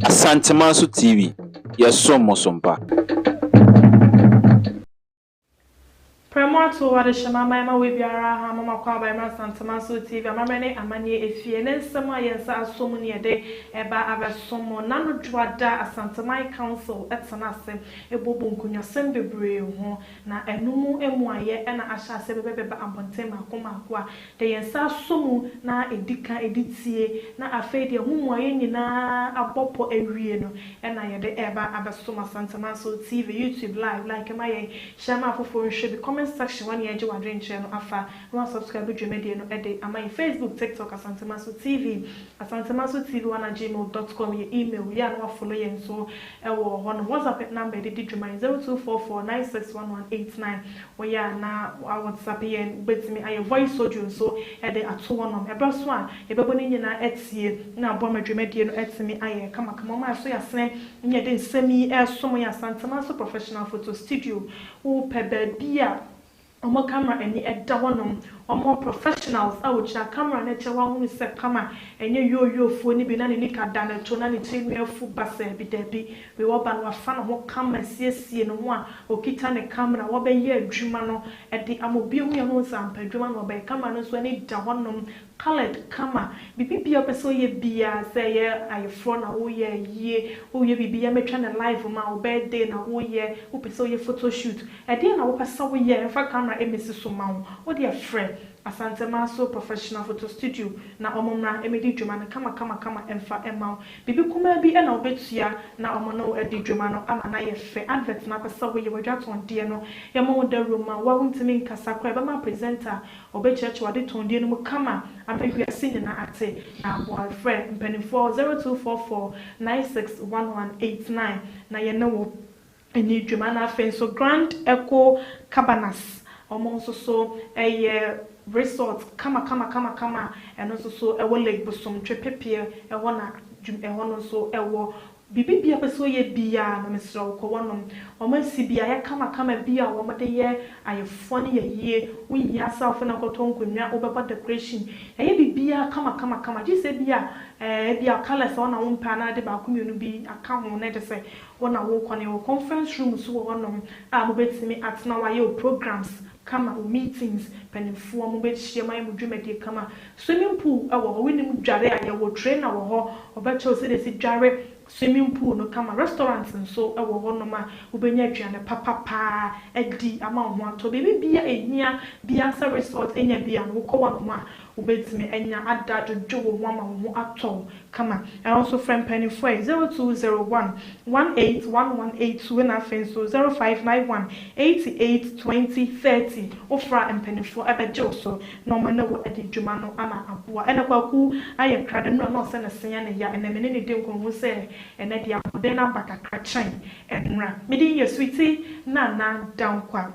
Asantemanso TV, yɛsom mo so mpa. Prɛmo ato adehyema aman ma wɔ biara ha mama kɔ aba mmra Asantemanso TV, amammerɛ ne amanneɛ efie ne nsɛm a yɛn nsa aso mu ne yɛde ɛba abɛsom mo. Nano Dwoada, Asanteman Council ɛtena ase ebobo nkonnwasɛm bebree ho, na ɛno mu emu ayɛ ɛna ahyɛ ase bɛbɛbɛba abɔnten mako mako a de yɛn nsa aso mu. Na edi kan edi tie, na afei deɛ ho mu ayɛ nyinaa abɔ pɔ awie no, ɛna yɛde ɛba abɛsom Asantemanso TV YouTube live. Like ma yɛn, hyɛ ma afoforɔ nhwɛ bi. Comment section wɔn yɛn gye wadwenkyerɛ no afa na wɔn subscribe dwumadie no ɛde ama yɛn. Facebook, TikTok, Asantemanso TV, asantemanso tv1@gmail.com yɛ email yɛ a, na wafollow yɛn nso ɛwɔ hɔ no. WhatsApp number yɛde di dwuma yɛ 0244961189. Wɔyɛ a na WhatsApp yɛn, wobɛtumi ayɛ voice audio nso ɛde ato hɔnom. Ɛberɛ so a yɛbɛbɔ ne nyinaa atie na aboa ma dwumadie no atumi ayɛ kamakama. Ɔma ɛso yɛasene ne yɛde nsɛm yi ɛresom yɛ Asantemanso Professional Photo Studio. Wopɛ baabi a ɔmo camera ani ɛda hɔnom, ɔmo professionals a wɔgyina camera no akyi, wɔahunu sɛ kama ɛnyɛ yooyoofoɔ no bi na ne nika da ne to na ne tiri nua afu basa bi. Daabi, wei wɔba no, wafa ne ho kama, siesie ne ho a okita ne camera, wɔbɛyɛ adwuma no ɛde ama obi ehu yɛn ho nsa ampa adwuma no. Ɔbɛyɛ camera no nso ani da hɔnom, coloured kama, biribi bia ɔpɛ sɛ ɔyɛ biara, sɛ ɛyɛ ayeforɔ na woyɛ yie, woyɛ biribi yɛ mɛtwa ne live ma wo, birthday na woyɛ, wopɛ sɛ woyɛ photo shoot, ɛdeɛ na wopɛ sɛ woyɛ, ɛmfa camera ɛmɛsi so ma wo. Wode frɛ Asantemanso Professional Photo Studio na ɔmo mmra ɛmɛdi dwuma no kama kama kama ɛmfa ɛma wo. Biribi kumaa bi ɛna wobɛtua na ɔmo ne wo adi dwuma no ama na yɛ fɛ. Advert na apɛ sɛ woyɛ, wadwa tɔndeɛ no, yɛma wo dawuro ma wo a wontumi nkasa koraa, ɛbɛma presenter ɔbɛkyerɛkyerɛ wade tɔndeɛ no mu kama ama wiase nyinaa ate na aboa. Frɛ mpanimfoɔ 0244961189 na yɛne wo ani dwuma. Na afei nso Grand Eco Cabanas, ɔmo nso so ɛyɛ resort kama kama kama kama. Ɛno nso so ɛwɔ Lake Bosomtwe Pepeɛ ɛhɔ, na ɛhɔ no nso ɛwɔ biribi bia pɛ sɛ ɔyɛ biara no, mesrɛ wo, kɔ hɔnom. Wɔn asi beaeɛ kamakama bi a wɔde yɛ ayeforɔ no yɛ yie. Wohia asafo na kɔtɔ nkonnwa, wobɛbɔ decoration, ɛyɛ biribiara kamakamakama, gye sɛ bi a bi a colours a wɔn na wɔmpɛ anaa de baako mmienu bi aka ho na ɛde sɛ wɔn na wɔrekɔ no. Yɛwɔ conference room nso wɔ hɔnom a mobɛtumi atena hɔ ayɛ o programs kama, o meetings, mpanimfoɔ mobɛhyia mu ayɛ mo dwumadie kama. Swimming pool ɛwɔ hɔ, wonim dware a, yɛwɔ trainer wɔ hɔ, ɔbɛkyerɛw sɛdeɛ esi dware swimming pool no kama. Restaurant nso ɛwɔ hɔnom a wobɛnya aduane papapaa adi ama wo ho atɔ. Biribi bia ehia bia sɛ resort enya bia no, wokɔ hɔnom a, wobɛtumi anya ada dwodwo wo ho ama wo ho atɔ wo kama. Ɛno nso frɛ mpanimfoɔ yɛ 0201181182, na afei nso 0591882030. Wofra mpanimfoɔ ɛbɛgye wo so na ɔmo ne wo adi dwuma no ama aboa. Ɛna Kwaku ayɛ krado nnura na ɔsɛ ne sea ne ya. Ɛnɛ me ne ne di nkɔmmɔ sɛ ɛnɛ deɛ ahoɔden no aba kakra kyɛn ɛnura. Mede yɛ Sweetie Nana Dankwa.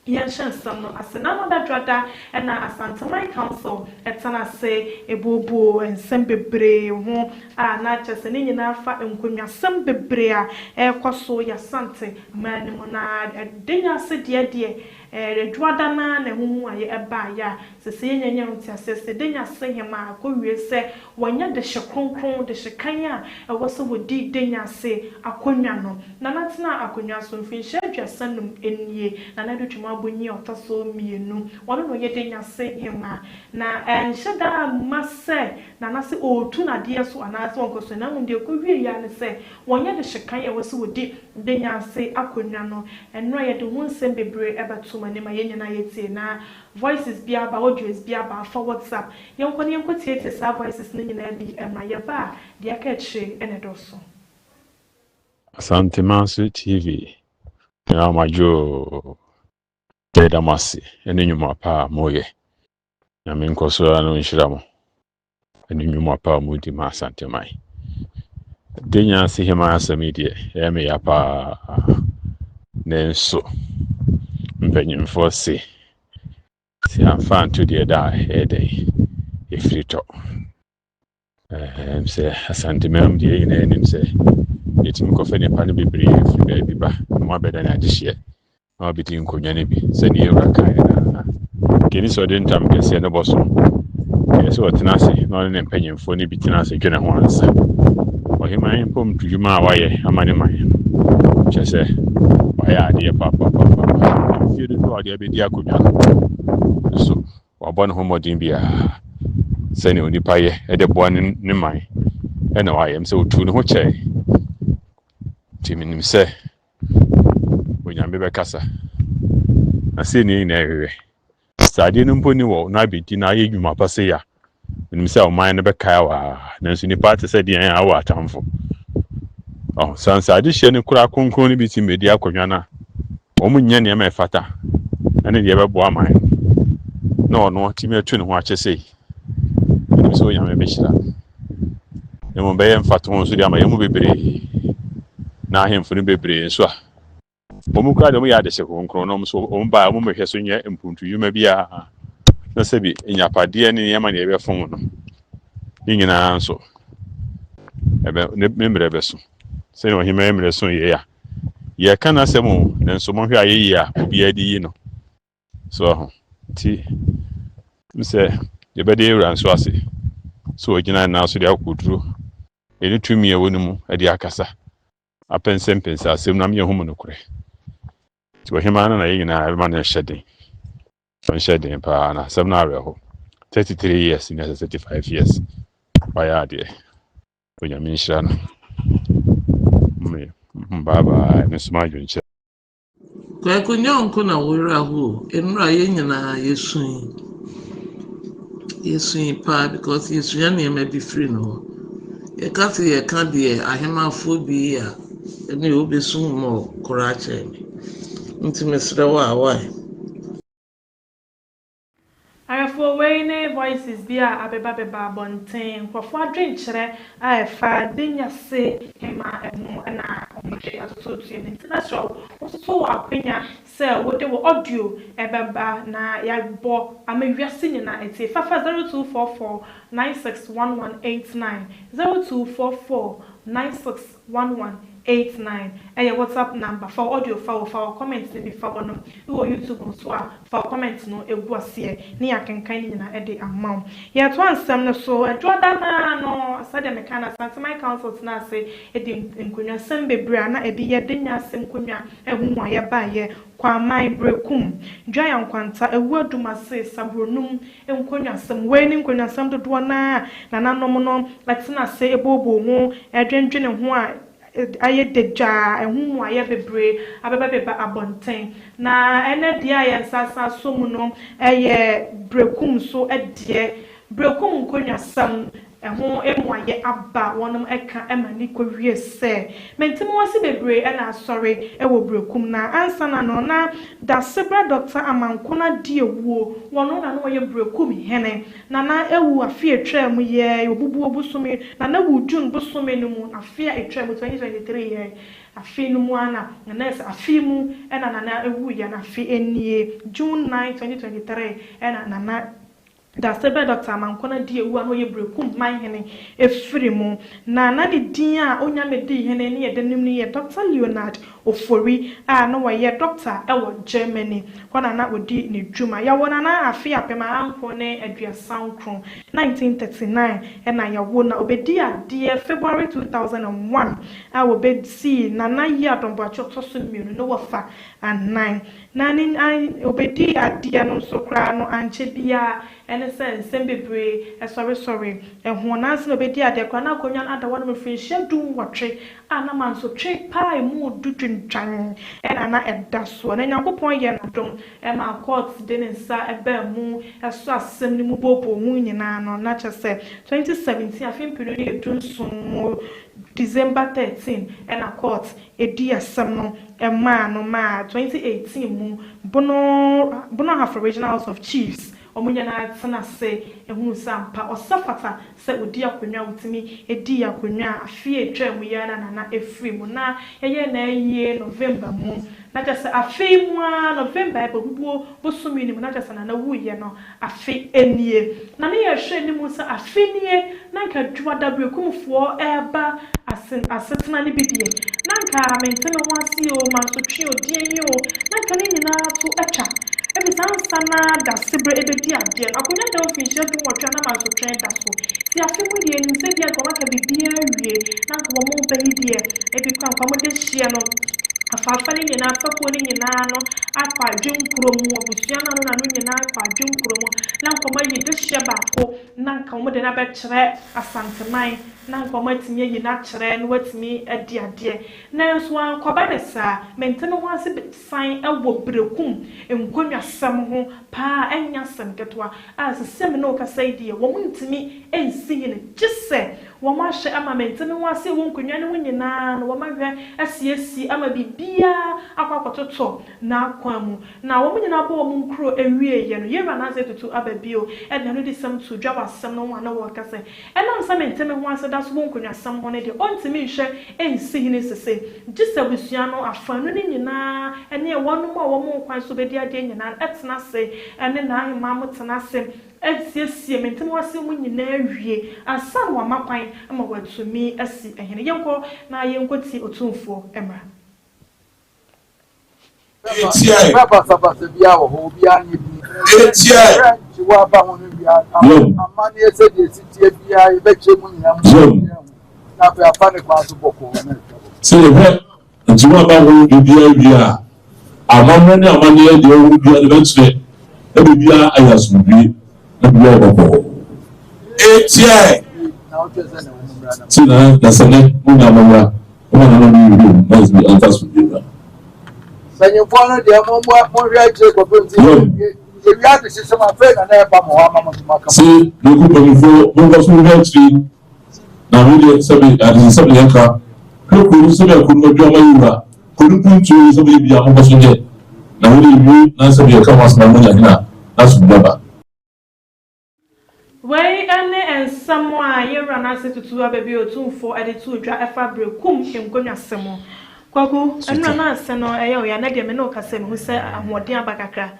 Yɛnhyɛ nsɛm no ase. Na Dwoada ɛna Asanteman Council ɛtena ase ebuobuo nsɛm bebree ho a na kyerɛ sɛ ne nyinaa fa nkonnwasɛm bebree a ɛrekɔ so yɛ Asante man no mu. Na ɛde ase deɛ Dwoada naa na ɛho mu ayɛ ɛbaayɛ a sɛ yɛnya nya nteaseɛ sɛ denya ase hema akɔwie sɛ wɔnyɛ dehye kronkron, dehye kan a ɛwɔ sɛ wɔdi denya ase akonnwa no. Na natena akonnwa so mfinhyia 35 nie na nado twam abonyi a ɔtɔ so mmienu, wɔno na ɔyɛ denya ase hema, na ɛnhyɛ daa mma sɛ nana sɛ ɔretu n'adeɛ so anaasɛ wɔnkɔ so, na mmom deɛ ɛkɔwie yɛ ne sɛ wɔnyɛ dehye kan a ɛwɔ sɛ wɔdi denya ase akonnwa no. Ɛno a yɛde ho nsɛm bebree ɛbɛto mu anim a yɛn nyinaa yɛtie, na voices bi aba, audios bi aba afa WhatsApp. Yɛnkɔ ne yɛnkɔ tietie saa voices no nyinaa bi ɛma yɛba a, deɛ aka akyire ɛna ɛdɔɔso. Asantemanso TV, amadwo, yɛda mo ase ne nnwuma pa a moyɛ. Nyame nkɔ so ara no nhyira mo ne nnwuma pa a modi ma Asanteman. Denya ase hema asɛm yi deɛ, ɛyɛ me ya paa. Nanso mpanyimfoɔ se sɛ amfa anto deɛ da a ɛyɛ dɛn ɛfiri tɔ. Sɛ Asanteman mu deɛ, yɛn nyinaa anim sɛ yɛtumi kɔfa nnipa no bebree firi baabi ba na wɔn abɛda ne adehyeɛ na wɔabɛdi nkonnwa no bi. Sɛdeɛ yɛwura kaeɛ no, kɛni sɛ ɔde ntam kɛseɛ no bɔ so kɛyɛ sɛ Ɛsɛ ɔtena ase na ɔne ne mpanyimfoɔ no bi tena ase dwene ho ansa. Ɔheman mpɔmtudwuma a wayɛ ama ne man no, kyerɛ sɛ wayɛ adeɛ papaapapa. Mfie dodoɔ a ɔde abɛdi akonnwa no nso, wabɔ ne ho mmɔden biara sɛnea onipa yɛ de boa ne ne man ɛna wayɛ sɛ otu ne ho kyɛe. Nti menim sɛ Onyame bɛkasa. Na sei ne yɛn nyinaa ɛhwehwɛ. Sɛ adeɛ no mpo ni wɔ na abɛdi na ayɛ dwuma pa sei a, menim sɛ ɔman no bɛkae wɔ a, nanso nipa te sɛ deɛn a wɔ atamfo. Ɔho, sɛ sɛ adehyeɛ no kura kronkron no bi tumi bɛdi akonnwa no a, wɔn nyɛ nneɛma a ɛfata ɛne deɛ ɛbɛboa man no, na ɔno atumi atu ne ho akyɛ sei. Menim sɛ Onyame bɛhyira no. Na mmom bɛyɛ mfatoho nso de ama yɛn mu bebree, na ahemfo no bebree nso a wɔn kura deɛ wɔyɛ adehye kronkron na wɔn nso wɔn baa wɔn mmɛhwɛ so nyɛ mpuntudwuma biara na sɛbi nyapadeɛ ne nneɛma na yɛbɛfom no ne nyinaa nso ɛbɛ ne ne mmerɛ bɛso sɛnea ɔhemmaa mmerɛ so yɛ a yɛka n'asɛm o, nanso monhwɛ ayɛyie a obiara de yi no so ho. Nti m sɛ yɛbɛde ewura nso ase sɛ ɔgyina ne nan so de akokoduro ɛne tumi a ɛwɔ ne mu de akasa apɛnsɛmpɛnsɛ asɛm no ama yɛahu mu nokorɛ. Nti ɔhemaa no na yɛn nyinaa ɛbɛma no hyɛ den, ɔnhyɛ den paa na asɛm no awerɛho. 33 years ne sɛ 35 years wayɛ adeɛ. Onyame nhyira no. Bye bye. Me nso m'adwenkyerɛ. Kwaku nyɛ wo nko na wo werɛ aho o. Nnora yɛn nyinaa yɛsui. Yɛsui paa because yɛsua nneɛma bi firi ne hɔ. Yɛka sɛ yɛka deɛ ahemafoɔ bi yɛ a, ɛne wobɛsu mmɔ koraa kyerɛ me. Nti mesrɛ wo a, why? Ahwɛfoɔ, wei ne voices bi a abɛba abɔnten, nkurɔfoɔ adwenkyerɛ a ɛfa Denyase hema ɛho ɛna wɔde atototoe no. Nti mɛsrɛ wo, wo nso so wɔ akwanya sɛ wode wɔ audio ɛbɛba na yɛabɔ ama wiase nyinaa ɛtie. Fafa 0244 961189, 0244 961189 ɛyɛ WhatsApp number. Fa wo audio fa wɔ, fa wɔ comment no bi fa wɔ no. Wɔ YouTube nso a, fa wo comment no egu aseɛ ne yɛakenkan ne nyinaa ɛde ama wo. Yɛtoa nsɛm no so. Adwoada naa no, sɛdeɛ meka no, Asanteman Council tena ase de nkonnwasɛm bebree a na ebi yɛ Denyase nkonnwa ɛho mu a yɛbaeɛ, Kwaman, Berekum, Dwaya Nkwanta, Ewu Adumase, Sabronum nkonnwasɛm. Wei ne nkonnwasɛm dodoɔ naa nananom no ɛtena ase ebooboo ho, ɛdwendwene ho a ayɛ dagyaa, ɛho mu ayɛ bebree abɛbɛbeba abɔnten. Na ɛnɛ deɛ a yɛn nsa asa so mu no ɛyɛ Berekum so deɛ. Berekum nkonnwasɛm ɛho emu ayɛ aba, wɔnom ɛka ɛma ne kɔwie sɛ mɛntɛm bebree ɛna asɔre ɛwɔ Berekum. Na ansa na no na Dasebra Dr. Amankona di ewuo, wɔn na no wɔyɛ Berekum hene na na ewu afe atwa mu yɛ obubu bosome na na wu June bosome no mu afe a atwa mu 2023 yɛ afe no mu ana na na ɛsɛ afe mu ɛna nana ewu yɛ na afe enie June 9 2023 ɛna nana Dasebɛ Dr. Amankona di ewu a na ɔyɛ Berekum manhene efiri mu. Na na ne din a onyame di hene ne yɛde nim no yɛ Dr. Leonard Ofori a na wɔyɛ doctor ɛwɔ Germany hɔ na na ɔdi ne dwuma. Yɛwɔ nana afe 1939, 1939 ɛna yɛwɔ na ɔbɛdi adeɛ February 2001 a wɔbɛsi Nana Yiadom Boakye ɔtɔ so mmienu ne wɔfa anan. Na ne ɔbɛdi adeɛ no nso koraa no, ankyɛ biara ɛne sɛ nsɛm bebree ɛsɔresɔre ɛho. Nansi na ɔbɛdi adeɛ koraa na akonnwa no ada hɔ nom mfirinhyia 18 a na mansotwe paa emu du dwendwan ɛna na ɛda soɔ. Na Nyankopɔn yɛ n'adom ɛma court de ne nsa ɛbaa mu ɛso asɛm no mu booboo ho nyinaa no, na kyerɛ sɛ 2017, afe 2017 mu December 13 ɛna court edi asɛm no ɛmaa no maa 2018 mu Bono Ahafo Regional House of Chiefs wɔn nyinaa tena ase ehunu sɛ ampa ɔsɛ fata sɛ odi akonnwa. Wotumi edi akonnwa a afe atwa mu yɛ na nana efiri mu na yɛyɛ na ayie November mu, na kyerɛ sɛ afe mu a November ɛbɛ bubuo bosome no mu na kyerɛ sɛ nana wuyɛ no afe nie. Na ne yɛhwɛ anim sɛ afe nie na nka dwuada Berekumfoɔ ɛreba ase asetena no bi deɛ, na nka mente me ho ase o, mansotwe o, deɛ yi o, na nka ne nyinaa to atwa. Efisɛ ansa na Dasebere rebedi adeɛ no, akonnwa da mfinhyia 18 a na mansotwɛn da so. Nti afe mu deɛ yɛnim sɛ ebia anka wɔaka biribiara awie na anka wɔreba yi deɛ, ebi koraa anka wɔde hyeɛ no, afaafa no nyinaa, afakuo no nyinaa no akɔ adwenkuro mu, abusua no ano no ano nyinaa akɔ adwenkuro mu, na anka wɔayi dehyeɛ baako na anka wɔde no abɛkyerɛ Asanteman, na anka wɔatumi ayi no akyerɛ na watumi adi adeɛ. Nanso ankɔba no saa. Mente me ho ase san wɔ berekum nkonnwasɛm ho paa a ɛnyɛ asɛm ketewa a ɛsɛ sɛ me ne wo kasa yi deɛ wɔn ntumi nsi hene gye sɛ wɔn ahwɛ ama mente me ho ase wɔ nkonnwa no ho nyinaa na wɔn ahwɛ asiesie ama biribiara akɔ akɔtotɔ n'akwan mu na wɔn nyinaa bɔ wɔn nkuro awieɛ no yɛwura Nase Tutu aba bio de n'anodisɛm too dwa wɔ asɛm no ho a na wɔreka sɛ Ɛnam sɛ mente me ho ase da so wɔ nkonnwasɛm ho no deɛ, ɔntumi nhwɛ nsi hene sese, gye sɛ abusua no afanu no nyinaa ne wɔnom a wɔn kwan so bɛdi adeɛ nyinaa tena ase ne n'ahemmaa mo tena ase siesie mente me ho ase mu nyinaa wie ansa na wama kwan ma wɔatumi asi hene. Yɛnkɔ na yɛnkɔtie Otumfoɔ mmra. Etiae. Ɛnyɛ basabasa biara wɔ hɔ, obiara nyɛ bi. Etiae. Berɛ a nkyewa aba ho no wie a, Yom. amanneɛ sɛdeɛ ɛsi teɛ biara yɛbɛkyerɛ mu nyinaa mu Yom. obiara ahu. Na afei afa ne kwan so bɔkɔɔ na atwa bɔkɔɔ. Sɛ yɛhwɛ nkyewa aba ho biribiara wie a, amammerɛ ne amanneɛ deɛ ɛwɔ ho biara no bɛkyerɛ na biribiara ayɛ asomdwie na biribiara ayɛ bɔkɔɔ. Etiae. Na wokyerɛ sɛ na wɔn mmra na Ti na na sɛ nɛ mo nyinaa mommra. Momma nananom yi nhwɛ mu na ɛmfa asomdwoe mmra. Mpanyimfoɔ no deɛ mo mo monhwɛ akyire kɔpem sɛ Yom. yɛwie yɛwie adehyehyɛm afei na na ɛba mo hɔ ama mo nso moaka mo. Se Beku mpanyimfoɔ, monkɔ so nhwɛ akyire, na wei deɛ sɛbe adehyehyɛm na yɛka. Hwɛ kuro no sɛdeɛ kuro no adwo ama yi wura, kuro no mpuntuo yi sɛ moyɛ biara monkɔ so nyɛ, na wei deɛ yɛwie na sɛbe yɛka ho asɛm a moanya hene a, na asomdwoe aba. Wei ne nsɛm a yɛn Wura Nase Tutu Ababio Otumfoɔ de too dwa ɛfa Berekum nkonnwasɛm ho. Kwaku, nnora na ase no ɛyɛ wo ya, nnɛ deɛ me ne wo kasa yi mehu sɛ ahoɔden aba kakra.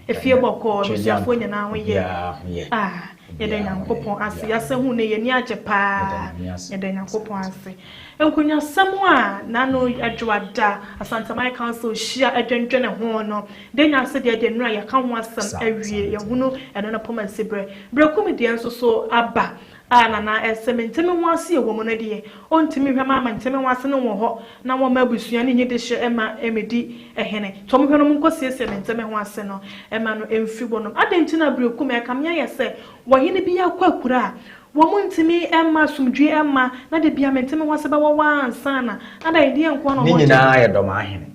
Efie bɔkɔɔ, abusuafoɔ nyinaa ho yɛ. Ah, yɛda Nyankopɔn ase. Yɛasɛ hu no, yɛn ani agye paa. Yɛda Nyankopɔn ase. Nkonnwasɛm a Nano Adwoada Asanteman Council hyia dwendwene ho no, Dɛn nya ase deɛ deɛ nnora yɛaka ho asɛm awie, yɛahunu ɛno no poma si berɛ. Berɛkum deɛ nso so aba a Nana ɛsɛ mente me ho ase ɛwɔ mu no deɛ, ɔntumi nhwɛ ma mente me ho ase no wɔ hɔ na wɔmma abusua no nyi dehyeɛ mma ɛmmɛdi hene. Nti wɔn hwɛ no wɔnkɔ siesie mente me ho ase no ma no mfiri hɔ nom. Adɛn nti na Berɛkum ɛkame ayɛ sɛ ɔhene bi akɔ akura a Wɔn ntumi mma asomdwie mma na da bia mente me ho ase bɛwɔ hɔ ara ansa na ada ɛdeɛn nkoa na Ne wɔn gye. nyinaa yɛ Dɔmahene,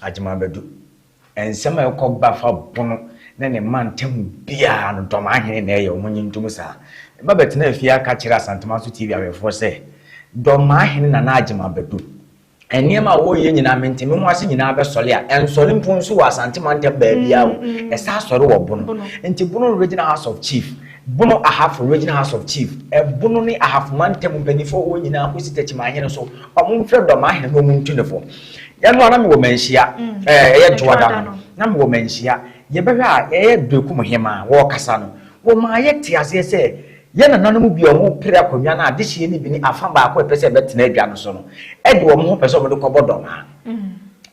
Agyeman Badu. Nsɛm a ɛkɔ ba fa Bono ne ne mantam biara no, Dɔmahene na ɛyɛ, wɔn nye ntom saa. Meba bɛtenaa fie aka kyerɛɛ Asantemanso TV ahwɛfoɔ sɛ, Dɔmahene Nana Agyeman Badu, Nneɛma a wɔreyɛ nyinaa, mente-me-ho-ase nyinaa bɛsɔre a, ɛnsɔre mpo nso wɔ Asante mantam baabiara o, ɛsan sɔre wɔ Bono. Nti Bono Regional House of Chief, Bono Ahafo Regional House of Chief, Bono ne Ahafo mantam mpanimfoɔ wɔ hɔ nyinaa kɔsi Techimanhene so, wɔmfrɛ Dɔmahene na wɔntu no fo. Yɛn no a na mewɔ Manhyia, ɛyɛ Dwoada no, na mewɔ Manhyia. Yɛbɛhwɛ a, ɛyɛ Berekum Hemaa, wɔrekasa no, wɔmaa yɛte aseɛ sɛ Yɛn nananom bi a wɔrepere akonnwa no a adehyeɛ no bi ne afa baako a ɛpɛ sɛ ɛbɛtena adwa no so no de wɔn ho pɛ sɛ wɔde kɔbɔ dɔmaa.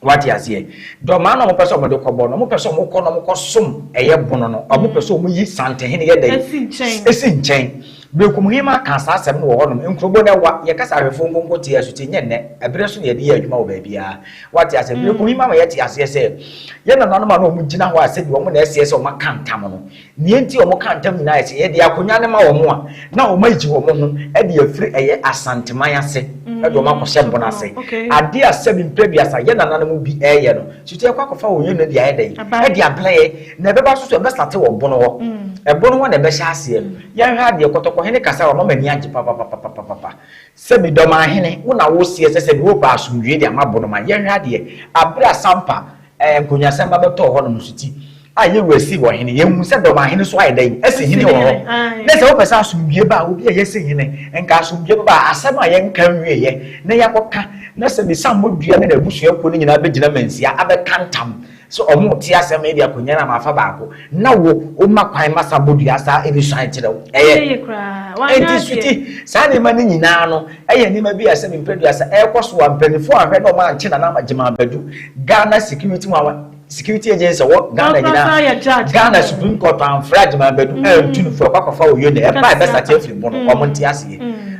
Wate aseɛ? Dɔmaa na wɔpɛ sɛ wɔde kɔbɔ no, wɔpɛ sɛ wɔkɔ na wɔkɔsom ɛyɛ bono no, wɔpɛ sɛ wɔyi santehene yɛ dɛn? Esi nkyɛn. Berekumhema kaa saa asɛm no wɔ hɔnom. Nkurobɔ no ɛwa, yɛka sɛ ahwɛfoɔ nkonko te asuti, nyɛ nnɛ, ɛberɛ so na yɛde yɛ adwuma wɔ baabiara. Wate aseɛ? Berekumhema ma yɛte aseɛ sɛ yɛn nananom a na wɔgyina hɔ a sɛbi wɔn na ɛseɛ sɛ wɔaka ntam no, Nea enti a wɔka ntam nyinaa yɛ sɛ yɛde akonnwa no ma wɔn a, na wɔagye wɔn ho de afiri ɛyɛ Asanteman ase de wɔn akɔhyɛ bono ase. Ade a sɛbi mprɛ aduasa yɛn nananom bi reyɛ no, suti yɛkɔ akɔfa wɔn yɛn de ayɛ dɛn? De abrɛ yɛn. Na ɛbɛba nso so ɛbɛstate wɔ bono hɔ. Ɛbono hɔ na ɛbɛhyɛ aseɛ. Yɛnhwɛ adeɛ, Kɔtɔkɔhene kasa a wama m'ani agye papapapapapa. Sɛbi Dɔmahene, wo na woseɛ sɛ sɛbi worepɛ asomdwoeɛ de ama Bonoman. Yɛnhwɛ adeɛ, aberɛ a Sampa nkonnwasɛm ba bɛtɔɔ hɔnom nso ti, a yɛn wura sii wɔ hene, yɛhu sɛ dɔm ahene nso ayɛ dɛn? Asi hene wɔ hɔ. Na sɛ wopɛ sɛ asomdwie ba a, obi a yɛasi hene, nka asomdwie bɛba a, asɛm a yɛnka nwieɛ na yɛakɔka, na sɛ Mesammɔdua ne n'abusuakuo no nyinaa bɛgyina mansia abɛka ntam sɛ wɔrete asɛm yi de akɔnya no ama afa baako, na wo, woma kwan ma Sammɔdua saa ɛbɛsuan kyerɛ wo. Ɛyɛ. Enti suti, saa nneɛma no nyinaa no, ɛyɛ nneɛma bi a sɛ mprɛduasa ɛrekɔ so a, mpanimfoɔ anhwɛ na wɔankye Nana Gyimah Badu, Ghana Security ho. Security agency wɔ Ghana nyinaa, Ghana Supreme Court amfrɛ Agyeman Badu antu no fo, ɛkɔ akɔfa Oyo na ɛba a ɛbɛsate afiri mu no, wɔn nte aseɛ.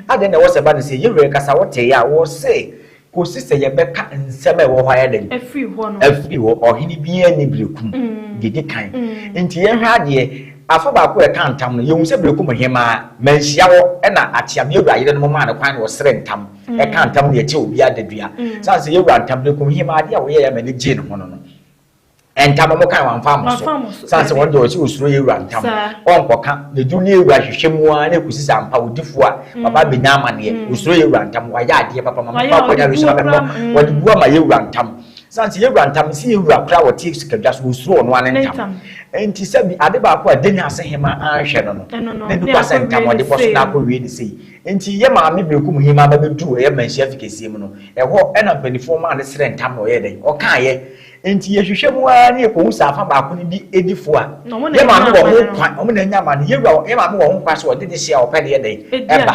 Adɛn na ɛwɔ sɛ ɛba no sɛ yɛn wura kasa wotee a wɔse kɔsi sɛ yɛbɛka nsɛm a ɛwɔ hɔ ayɛ dɛn? Afiri hɔ. Ɔhene biara nni berekum deɛ ɛdi kan. Nti yɛnhwɛ adeɛ, afa baako a ɛka ntam no, yɛhu sɛ berekum hemaa manhyia hɔ ɛna Akyeame awura yerenom maa no kwan na ɔsrɛ ntam. Ɛka ntam no yɛkyɛ obi adadua. Sane sɛ yɛwura ntam no kum hema adeɛ a wɔyɛɛ ama ani gyee ne ho no no. Ntam ɔmo kan wamfa ammo so. Sane sɛ wɔn deɛ ɔsɛ osuro yɛwura ntam. Ɔnkɔka na duru ne yɛwura hwehwɛ mu ara na ɛkɔsi sɛ ampa odifoɔ a waba abɛnya amaneɛ. Osuro yɛwura ntam wayɛ adeɛ papa ma mefa akɔnya wei so na memmɔ. Wɔde bu ama yɛwura ntam. Sane sɛ yɛwura ntam sɛ yɛwura koraa wɔte sikadwa so osuro ɔno ara ne ntam. Nti sɛbi ade baako a Denya ase hema anhwɛ no no na ɛbi kwa sɛ ntam ɔde bɔ so na akɔwie ne sei. Enti yɛ maame Berekum hemaa ba bɛduruu ɛyɛ Manhyia fi kɛseɛ mu no, ɛhɔ na mpaninfoɔ maa no srɛɛ ntam na ɔyɛɛ dɛn? Ɔkaeɛ. Enti yɛhwehwɛ mu ara ne yɛkɔhu sɛ afa baako no di di fo a, yɛ maame wɔ ho kwan, wɔn na anya amane, yɛ wura, yɛ maame wɔ ho kwan sɛ ɔde ne hyeɛ a ɔpɛ de yɛ dɛn? Ɛba.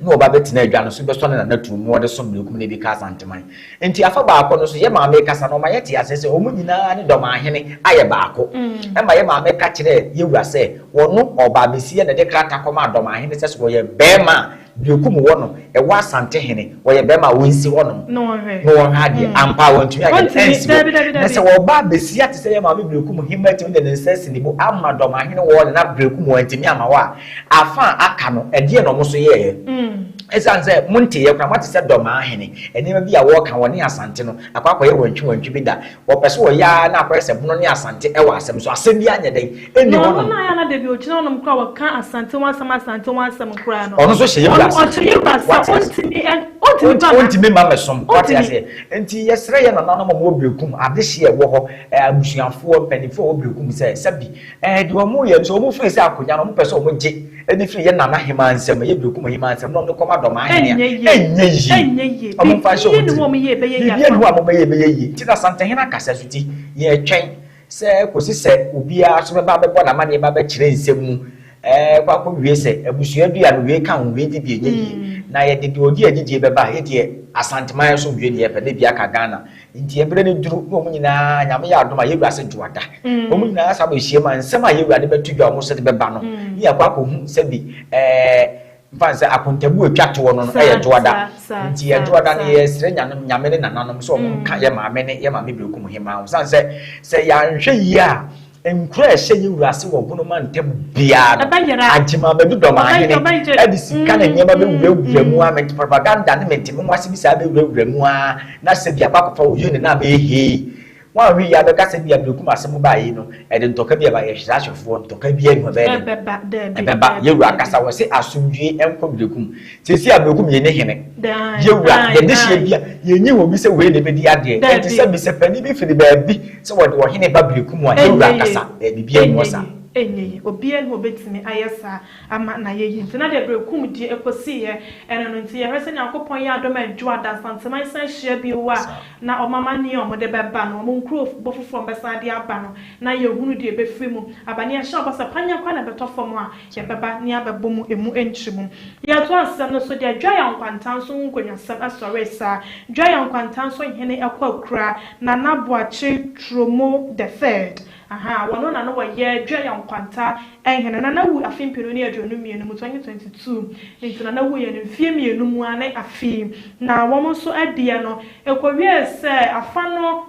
Na ɔba bɛtena adwa no so bɛsɔ ne nana tuo mu na ɔde som Berekum na ebi ka Asanteman. Enti afa baako no so, yɛ maame rekasa no, ɔma yɛte aseɛ sɛ wɔn nyinaa ne Dɔmahene ayɛ baako. Ɛma yɛ maame ka kyerɛɛ yɛ wura sɛ, Wɔno ɔbaabasia na ɛde krataa kɔmaa Dɔmahene sɛ sɛ ɔyɛ barima a, Berekum wɔ no, ɛwɔ Asantehene, ɔyɛ barima a ɔnsi hɔnom na ɔnhwɛ adeɛ. Ampa ara wantumi anyɛ dɛn? Ansi hɔ. Na sɛ ɔbaabasia te sɛ yɛ maame Berekum hemmaa tumi de ne nsa asi ne bo ama Dɔmahene wɔ hɔ no na Berekum wantumi amma hɔ a, afa a aka no, ɛdeɛn na wɔn nso yɛeɛ? Ɛsiane sɛ monteeɛ koraa, moate sɛ Dɔmahene, nneɛma bi a wɔreka, wɔne Asante no, akɔ akɔyɛ wantwiwantwi bi da. Wɔpɛ sɛ wɔyɛ ara na akɔyɛ sɛ Bono ne Asante wɔ asɛm so. Asɛm biara nyɛ dɛn? Ɛnni Na hɔnom. ɔno na ayɛ a na dabi ɔgyina hɔnom koraa a ɔka Asante ho asɛm Asante ho asɛm koraa no. Ɔno nso hyɛ yɛn wura Ɔno ase. ɔhyɛ yɛn wura ase a Wate ase? ɔntumi ɛ ɔntumi ba ha. Ɔntumi mma mmɛsom. Wate Ɔntumi. aseɛ? Nti yɛsrɛ yɛn nananom a wɔwɔ Berekum, adehyeɛ a ɛwɔ hɔ, abusuafoɔ, mpanimfoɔ a wɔwɔ Berekum sɛ, sɛbi, ɛɛ deɛ wɔyɛ no, sɛ wɔfiri sɛ akonnwa no wɔpɛ sɛ wɔgye de firi yɛn nana hemaa nsam, ɛyɛ Berekum hemaa nsam, na wɔde kɔma Dɔmaa hene a, Ɛnyɛ yie. ɛnyɛ yie. Ɛnyɛ yie. Wɔmfa nhyɛ Biribiara wɔn nni hɔ tirim. a wɔyɛ a ɛbɛyɛ yie Biribiara nni afa hɔ a wɔbɛyɛ a ɛbɛyɛ yie. Nti na Asantehene akasa so nti, yɛretwɛn sɛ kɔsi sɛ obiara nso bɛba abɛbɔ n'amanneɛ ba abɛkyerɛ nsɛm mu kɔ akɔwie sɛ abusua dua no wei ka ho, wei di bi ɛnyɛ yie. Na yɛde deɛ ɔdi agyidie bɛba a, yɛdeɛ Asanteman asomdwoeɛ ne yɛpɛ, na ebi aka Ghana. Nti ɛberɛ no duru na wɔn nyinaa, Nyame yɛ adom a, yɛwura ase dwoada. Wɔn nyinaa san bɛhyia mu a, nsɛm a yɛwura de bɛto dwa a wɔn nso de bɛba no, ne yɛakɔ akɔhu sɛbi ɛɛ mfa no sɛ akontabu a ɛtwa toɔ no no yɛ dwoada. Nti yɛ dwoada no yɛsrɛ Nyame, Nyame ne nananom sɛ wɔn nka yɛ maame ne yɛ maame Berekum Hemaa ho. Sane sɛ, sɛ yɛanhwɛ yie a, nkuro a ɛhyɛ yɛ wura ase wɔ Bono mantam biara no, Agyemang Badu Dɔmahene de sika ne nneɛma bɛwurawura mu ara, mente propaganda ne mente me ho ase bi saa bɛwurawura mu ara, na sɛ bi akɔ akɔfa wɔ yone na abɛyɛ hee. Woanhwɛ yie a bɛka sɛ bi a Berekum asɛm baeɛ yi no, ɛde ntɔka bi aba, yɛhwɛ saa ahwɛfoɔ, ntɔka biara nni hɔ, ɛbɛyɛ dɛn? Ɛbɛba. Yɛ wura kasa, wɔse asomdwie nkɔ Berekum. Seesei a Berekum yɛnni hene, yɛ wura, yɛn dehyeɛ bi a, yɛnyi obi sɛ wei na ɛbɛdi adeɛ. Ɛnti sɛ bi sɛ panin bi firi baabi sɛ wɔde ɔhene ba Berekum a, yɛ wura kasa, biribiara nni hɔ saa. Ɛnyɛ yie. Obiara nni hɔ a ɔbɛtumi ayɛ saa ama no ayɛ yie. Nti na deɛ Berekum die kɔsiiɛ ɛno no nti yɛhwɛ sɛ Nyankopɔn yɛ adom a Dwoada Nsanteman san hyia bio a, na wɔn amanneɛ a wɔde bɛba no, wɔn nkurobɔ foforɔ a wɔbɛsan de aba no, na yɛhunu deɛ ɛbɛfiri mu aba. Na yɛhyɛ wɔn bɔ sɛ panyɛ koraa na ɛbɛtɔ fam a, yɛbɛba na yɛabɛbɔ mu ɛmu nkyerɛmu. Yɛtoa nsɛm no so deɛ, Dwaya Nkwanta nso ho nkonnwasɛm sɔree saa. Dwaya Nkwanta nso hene kɔ akura, Nana Boakye Tromo the Third. Ahaa, wɔno na na wɔyɛ Dwaya Nkwanta hene. Nana wui afe 2022 mu, 2022, nti Nana wuiɛ no mfeɛ mmienu mu ara ne afe yi. Na wɔn nso deɛ no, ɛkɔwiee sɛ afa no,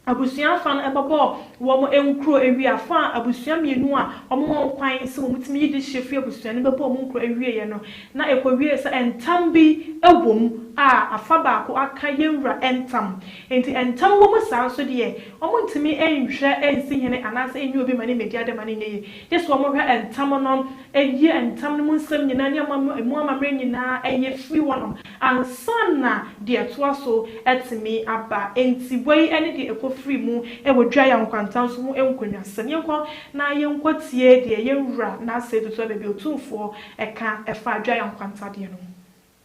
abusua afa no bɛbɔɔ wɔn nkuro awie, afa a abusua mmienu a wɔwɔ kwan sɛ wɔtumi yi dehyeɛ firi abusua no bɛbɔɔ wɔn nkuro awieeɛ no, na ɛkɔwiee sɛ ntam bi wɔ mu a afa baako aka yɛn wura ntam. Enti ntam wɔ mu saa nso deɛ, wɔntumi nhwɛ nsi hene anaasɛ nyi obi ma no mmɛdi ade ma no nyɛ yie, gye sɛ wɔhwɛ ntam no, yi ntam no mu nsɛm nyinaa ne ɛmu amammerɛ nyinaa yɛ firi hɔnom ansa na deɛ ɛtoa so atumi aba. Enti wei ne deɛ ɛkɔfirii mu wɔ Dwaya Nkwanta nso ho nkonnwasɛm. Yɛnkɔ na yɛnkɔtie deɛ yɛn wura Narcisse Tutu Ababio Otumfoɔ ka faa Dwaya Nkwanta deɛ no ho.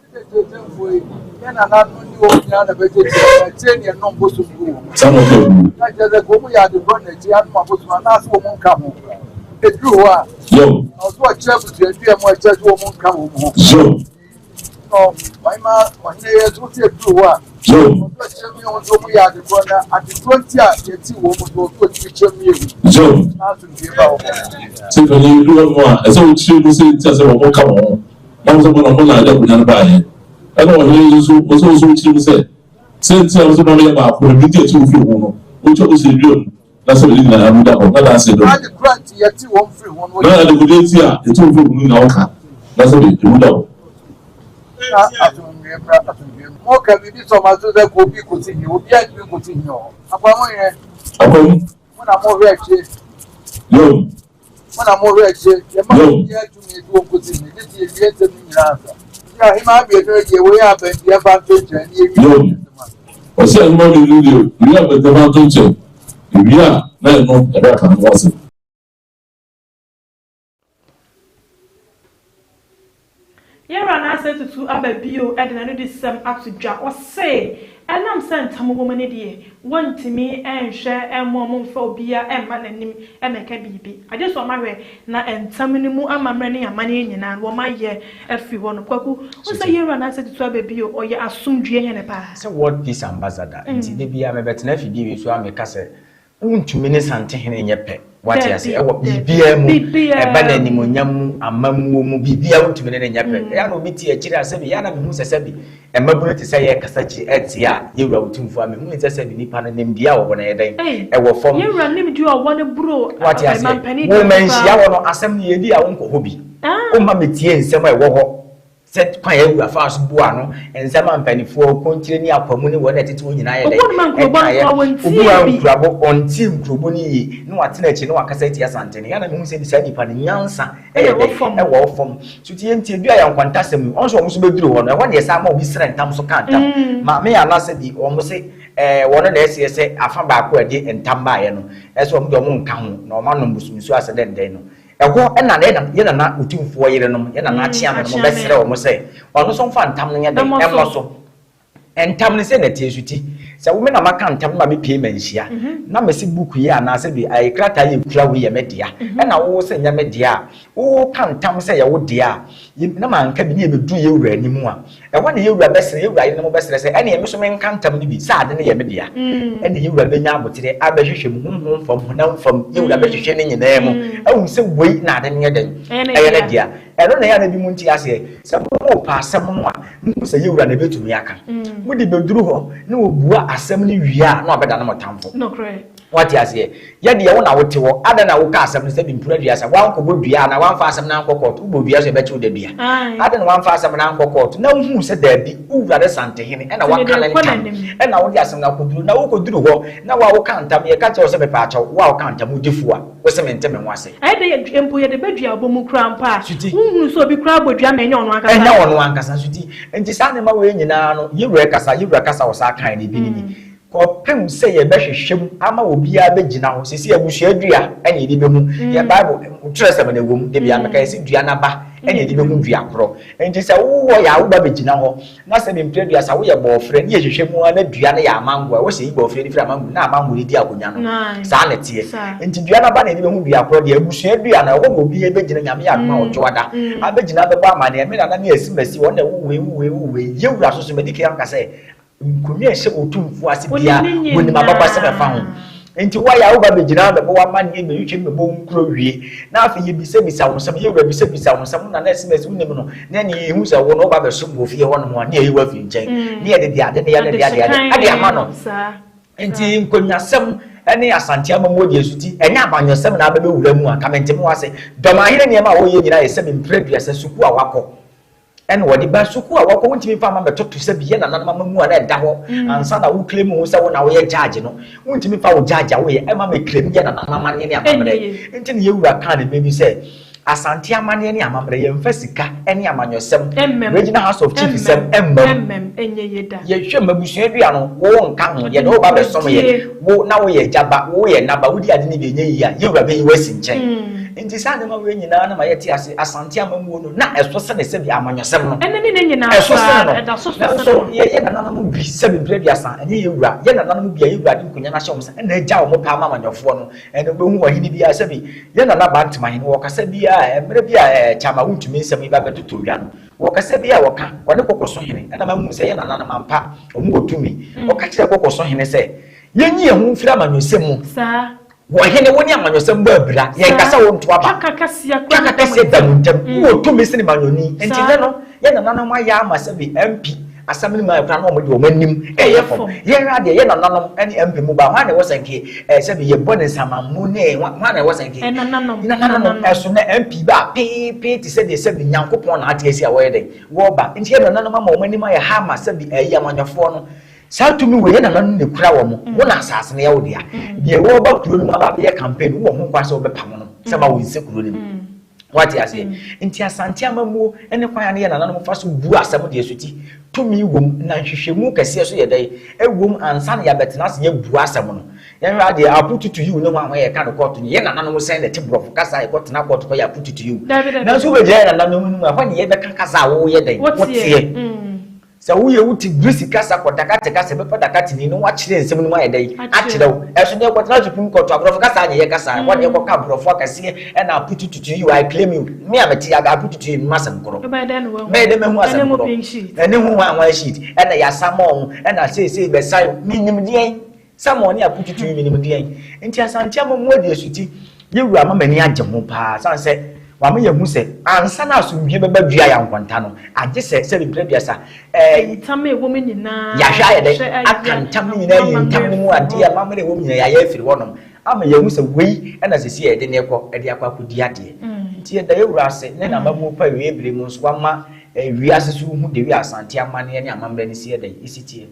Kyerɛkyerɛfoɔ yi, yɛn nananom ne wɔn nyinaa na bɛkyerɛkyerɛ wɔn akyire ne ɛnom bosom gu wɔn. Na kyerɛ sɛ wɔn yɛ adekorɔ na akyire anom abosom anaasɛ wɔn nka ho. Ɛduru hɔ a, ɔso ɔkyerɛ abusuadua mu a ɛkyerɛ sɛ wɔn nka wɔn ho. No, ɔhema ɔhene yɛ so wote aduru hɔ a. Zo. Ɔsɛ ɔkyerɛ mu yɛ ho sɛ ɔmu yɛ ade korɔ na ade korɔ nti a yɛte wɔ mu so ɔsɛ ɔtumi kyerɛ mu yɛ hu. Zo. Na asomdwie ba wɔ hɔ. Sɛ panyin bi wɔ mu a ɛsɛ wokyerɛ mu sɛ nti a sɛ wɔn ka wɔn ho na wɔn sɛ mo na mo na agya akonnwa no baayɛ ɛna ɔhene yi nso wɔsɛ wɔsɛ wokyerɛ mu sɛ sɛ nti a wɔsɛ mo yɛ baako ebi nti akyi wofiri ho no wokyɛ wɔsɛ dua mu na sɛ wɔde nyinaa mu da hɔ na danse dɔm Na ade korɔ nti yɛte wɔn firi ho no na adekodeɛ nti a ɛti wofiri ho no nyinaa wɔka na sɛ de emu da hɔ. Na asomdwie mmra asomdwie mu. Mo ka biribi sɔ ma so sɛ kò obi kò si hia obi antumi nkò si hia hɔ. Akwa mo yɛ Akɔm mo na mo hwɛ akyire yom mo na mo hwɛ akyire yɛ ma Yo. obi atumi edu wɔn kò si hia ne ti ewie nsɛm no nyinaa nsa. Ti ahema abienu deɛ wɔyɛ abɛnti ɛfa nto nkyɛn ne ewie Yo. nsɛm a. Ɔsɛ ahema mmienu deɛ ewie abɛntɛm ato nkyɛn ewie a na ɛno ɛbɛ aka ho asɛm. Yɛwura n'asɛ tutu aba bio de n'ano de sɛm ato dwa. Ɔse ɛnam sɛ ntam wɔ mu no deɛ, wɔntumi nhwɛ ɛmmɔ ɔmo mfa obia ɛmma n'anim ɛmɛka biribi agye sɛ ɔmahwɛ na ntam no mu amammerɛ ne amanneɛ nyinaa no wɔmayɛ afiri hɔ no. Kwaku, wo sɛ yɛwura n'asɛ tutu aba bio, ɔyɛ asomdwie hene paa. Sɛ world peace ambassador nti de bia mebɛtena afidie wei so a meka sɛ wontumi ne Santehene nyɛ pɛ, wate ase? Ɛwɔ biribiara mu, ɛba no animonyam mu, amammuo mu, biribiara wontumi ne ne nyɛ pɛ. Ɛyɛ na obi te akyire a sɛbi yɛ na mehu sɛ sɛbi mmabunu te sɛ yɛkasa kyi ɛte a yɛwura Otumfoɔ a mehu ne sɛ sɛbi nipa no nimdeɛ a wɔwɔ no yɛ dɛn ɛwɔ fam. Yɛwura nimdeɛ a ɔwɔ no buro wate ase? Wo ma nhyia wɔ no asɛm no yɛdi a wonkɔ hɔ bi, womma metie nsɛm a ɛwɔ hɔ sɛ kwan yɛ wura fa so bu ano nsɛm a mpanimfoɔ kɔntire ne akwamu ne wɔn a ɛtete hɔ nyinaa yɛ dɛ ɛkaeɛ. Obi wa nkurabɔ ɔnte nkurobɔ no yie na watena akyi na wakasa atia Asantene yɛn na mehu sɛ saa nipa no nyansa ɛyɛ dɛ ɛwɔ fam so tie. Ntie dua yɛ nkwantasɛm yi ɔn sɛ wɔn nso bɛduru hɔ no ɛhɔ ne yɛ saa ma obi srɛ ntam so ka ntam maame yɛ anaasɛ bi wɔn se wɔn na ɛsɛ sɛ afa baako a ɛde ntam baeɛ no ɛsɛ wɔn de wɔn nka ho na wɔn anom busumsuo asɛ dɛndɛn no ɛhɔ ɛna yɛ nana Otumfoɔ yerenom, yɛ nana Akyeame no bɛsrɛ wɔn sɛ ɔno nso mfa ntam no nyɛ dɛn ɛmmɔ so. Ntam no sɛ nɛteɛ so ti sɛ wo me na maka ntam ma mepie ma nhyia na mesi book yi anaasɛ bi ayɛ krataa yɛ kura wei yɛ me dea ɛna wo sɛ nyɛ me dea a woka ntam sɛ yɛ wo dea a na manka bi ne yɛbɛduru yɛwura anim a ɛhɔ na yɛwura bɛsrɛ, yɛwura yerenom bɛsrɛ sɛ ɛne ɛme so menka ntam no bi sɛ ade no yɛ me dea. Ɛne yɛwura bɛnya aboterɛ abɛhwehwɛ mu honhom fam, honam fam, yɛwura bɛhwehwɛ ne nyinaa mu ahu sɛ wei na ade no yɛ dɛn ɛyɛ ne dea. Ɛno na ɛyɛ na bi mu nte aseɛ sɛ mopɛ asɛm no a muhu sɛ yɛwura na ɛbɛtumi aka mode bɛduru hɔ na wɔbua asɛm no wie a na wabɛda no mo tamfo. Wate aseɛ? Yɛdeɛ wo na wote hɔ ada na woka asɛm no sɛ bi mpura dua sɛ wankɔbɔ dua anaa wamfa asɛm no ankɔ court. Wobɔ dua so yɛbɛkye wo da dua ada na wamfa asɛm no ankɔ court na wohuu sɛ daabi, wowura ne Santehene ɛna waka ne ntam ɛna wode asɛm no akɔduru na wokɔduru hɔ na wo a woka ntam yɛka kyerɛ wo sɛ mepɛ wo a woka ntam wodi fo a wo sɛ mente me ho ase. Ɛyɛ dɛ mpo yɛde bɛdua abɔ mu koraa mpo a Suti. wohunu sɛ obi koraa bɔ dua ma ɛnyɛ ɔno ankasa. Ɛnyɛ ɔno ankasa so ti nti saa nneɛma wei nyinaa no yɛwura kasa, yɛwura kasa wɔ saa kan no ebi ne ni kɔpem sɛ yɛbɛhwehwɛ mu ama obiara bɛgyina hɔ sisi abusua dua ɛna yɛde bɛhu yɛ Bible twerɛ sɛm na ɛwɔ mu de bia meka yɛsɛ dua n'aba ɛna yɛde bɛhu dua korɔ. Nti sɛ wowɔ yɛ a woba bɛgyina hɔ na sɛ mempere dua sa woyɛ bɔɔfrɛ ne yɛhwehwɛ mu a na dua no yɛ amango a wɔhyɛ yi bɔɔfrɛ no firi amango na amango no di akonnwa no saa na ɛteɛ. Nti dua n'aba na yɛde bɛhu dua korɔ deɛ abusua dua no ɛhɔ na obiara bɛgyina. Nyame yɛ adom a ɔtwo ada abɛgyina bɛbɔ amanneɛ me nana ne asi masi wɔn na ɛwo wei wo wei wo wei. Yɛwura so so mɛdi kan aka sɛ nkonnwa a ɛhyɛ Otumfoɔ ase bia wɔnim ababasɛm ɛfa ho. Nti woayɛ a woba bɛgyina bɛbɔ w'amanneɛ bɛtwitwa mu bɛbɔ wo nkuro wie na afei yɛbisabisa wo nsɛm, yɛwura bisabisa wo nsɛm wo nana asi masi wonim no na ɛne yɛhu sɛ wo no woba bɛsom wɔ fie hɔ nom a ne yɛyi wo afiri nkyɛn ne yɛde de ade ne yɛde de ade ade ade ama no. Nti nkonnwasɛm ne Asante amamuo deɛ so ti ɛnyɛ abanyɔsɛm na abɛbɛwura mu a ka mente mo ase. Dɔmahene nneɛma a wɔyɛ nyinaa yɛ sɛ mempere aduasa sukuu a wakɔ ɛna wɔde ba sukuu a wakɔ wontumi mfa ama mɛtoto sɛ bi yɛ nananom ama mu a na ɛda hɔ ansa na wo claim ho sɛ wo na woyɛ judge no. Wontumi mfa wo judge a woyɛ ɛma mɛ claim yɛ nananom amanneɛ ne amammerɛ. Nti ne yɛwura kaa ne mɛ bi sɛ Asante amanneɛ ne amammerɛ yɛmfa sika ne amanyɔsɛm regional house of chiefs sɛm ɛmmam. Yɛhwɛ mabusua dua no wo nka ho yɛde wo ba bɛsom yɛ wo na woyɛ gyaba woyɛ naba wodi ade ne bi ɛnyɛ yie a yɛwura bɛyi wo asi nkyɛn. Nti saa nneɛma wei nyinaa na ma yɛte ase Asante amammuo no na ɛso sene sɛbi amanyɔsɛm no. Ɛne ne ne nyinaa Ɛso koraa sene no. ɛda so so sene Nanso no. yɛ yɛ nananom bi sɛbi mprɛ aduasa ɛnyɛ yɛ wura, yɛ nananom bi a yɛ wura de nkonya no ahyɛ wɔn nsa ɛna agya wɔn pɛ ama amanyɔfoɔ no. Ɛna wobɛhu ɔhene bi a sɛbi yɛ nana Bantemahene wɔ kasa bi a mmerɛ bi a ɛɛ Kyama wontumi nsɛm yi ba bɛtotɔ dwa no wɔ kasa bi a wɔka wɔne Kɔkɔso hene ɛna mahu sɛ yɛ nananom ampa wɔn wɔ tumi. Wɔka kyerɛ Kɔkɔso hene sɛ yɛnyi yɛn ho mfiri amanyɔsɛm mu. Saa. Wɔ hene, wo ne amanyɔsɛm bɔ abira, yɛnka sɛ wonto aba. Twaka kɛseɛ koraa da Twaka mo kɛseɛ da mo ntam. ntam. Wowɔ tumi sene manyɔni. Nti Saa. nnɛ no, yɛn nananom ayɛ ama sɛbe MP asɛm no mu ayɛ koraa na wɔde wɔn anim Ɛyɛ reyɛ fam. fam. Yɛhwɛ adeɛ, yɛn nananom ne MP mu ba, hwan na ɛwɔ sɛ nke eh, sɛbe yɛbɔ ne nsamammu ne hwan hwan na ɛwɔ sɛ nke Ɛnananom, nananom nananom. ɛso na MP ba a peepee te sɛ deɛ sɛbe Nyankopɔn na ate asi a wɔyɛ dɛn wɔreba. Nti yɛn nananom ama wɔn anim ayɛ ha ama sɛbe ɛyi amanyɔfoɔ no. Saa tumi wei yɛ nananom na ekura wɔn, wo na asase no yɛ wo dea. Deɛ wɔreba kuro no mu aba abɛyɛ campaign, wowɔ ho kwan sɛ wobɛpamo no sɛ ma wɔnsi kuro no mu. Wate aseɛ? Nti Asante amammuo ne kwan a ne yɛ nananom fa so bu asɛm deɛ so ti, tumi wom na nhwehwɛmu kɛseɛ so yɛ dɛn ɛwom ansa na yɛabɛtena ase yɛabu asɛm no. Yɛnhwɛ adeɛ, apututu yiw ne hwan hwan yɛka no kɔɔto no, yɛ nananom sɛn na ɛte borɔfo kasa a yɛkɔtena kɔɔto kɔyɛ apututu yiw. Nanso wobɛgyina yɛ nananom anim a, ɛhɔ ne yɛbɛka kasa a woyɛ dɛn woteɛ. Sɛ woyɛ wo ti Greece kasa kɔ Dakate kasa bɛfa Dakateni na wakyerɛ nsɛm no mu ayɛ dɛn akyerɛ wo. Ɛso deɛ kɔtena Supreme Court aborɔfo kasa anyɛ yɛ kasa ɛhɔ deɛ kɔka aborɔfo akɛseɛ ɛna I put it to you I claim you me a mete I put it to you mma asɛm korɔ Wobɛyɛ dɛn na wahu mɛyɛ dɛn mahu ɛne asɛm ho korɔ pink sheet. ɛne ho hwan hwan sheet ɛna yɛasama wɔn ɛna seesei bɛsan menim deɛn Samuel ne Apu tutu yi menim deɛn nti Asante ama mu adi asuti yɛ wura ama m'ani agye ho paa sane sɛ wama yɛhu sɛ ansa na asomdwie bɛba dua yɛ ankwanta no agye sɛ sɛ mprɛ duasa ɛɛ Ntam a ɛwɔ mu nyinaa yɛahwɛ ayɛ dɛ hwɛ aka ayɛ ntam no nyinaa yi ntam no mu adeɛ amammerɛ ɛwɔ mu nyinaa yɛayɛ afiri hɔnom ama yɛhu sɛ wei ɛna sɛsi a yɛde ne kɔ ɛde akɔ akɔdi adeɛ nti yɛda yɛ wura ase ne n'amammuo pa awie bere mu nso wama wiase so hu de wi Asante amanneɛ ne amammerɛ no si yɛ dɛn ɛsi teɛ.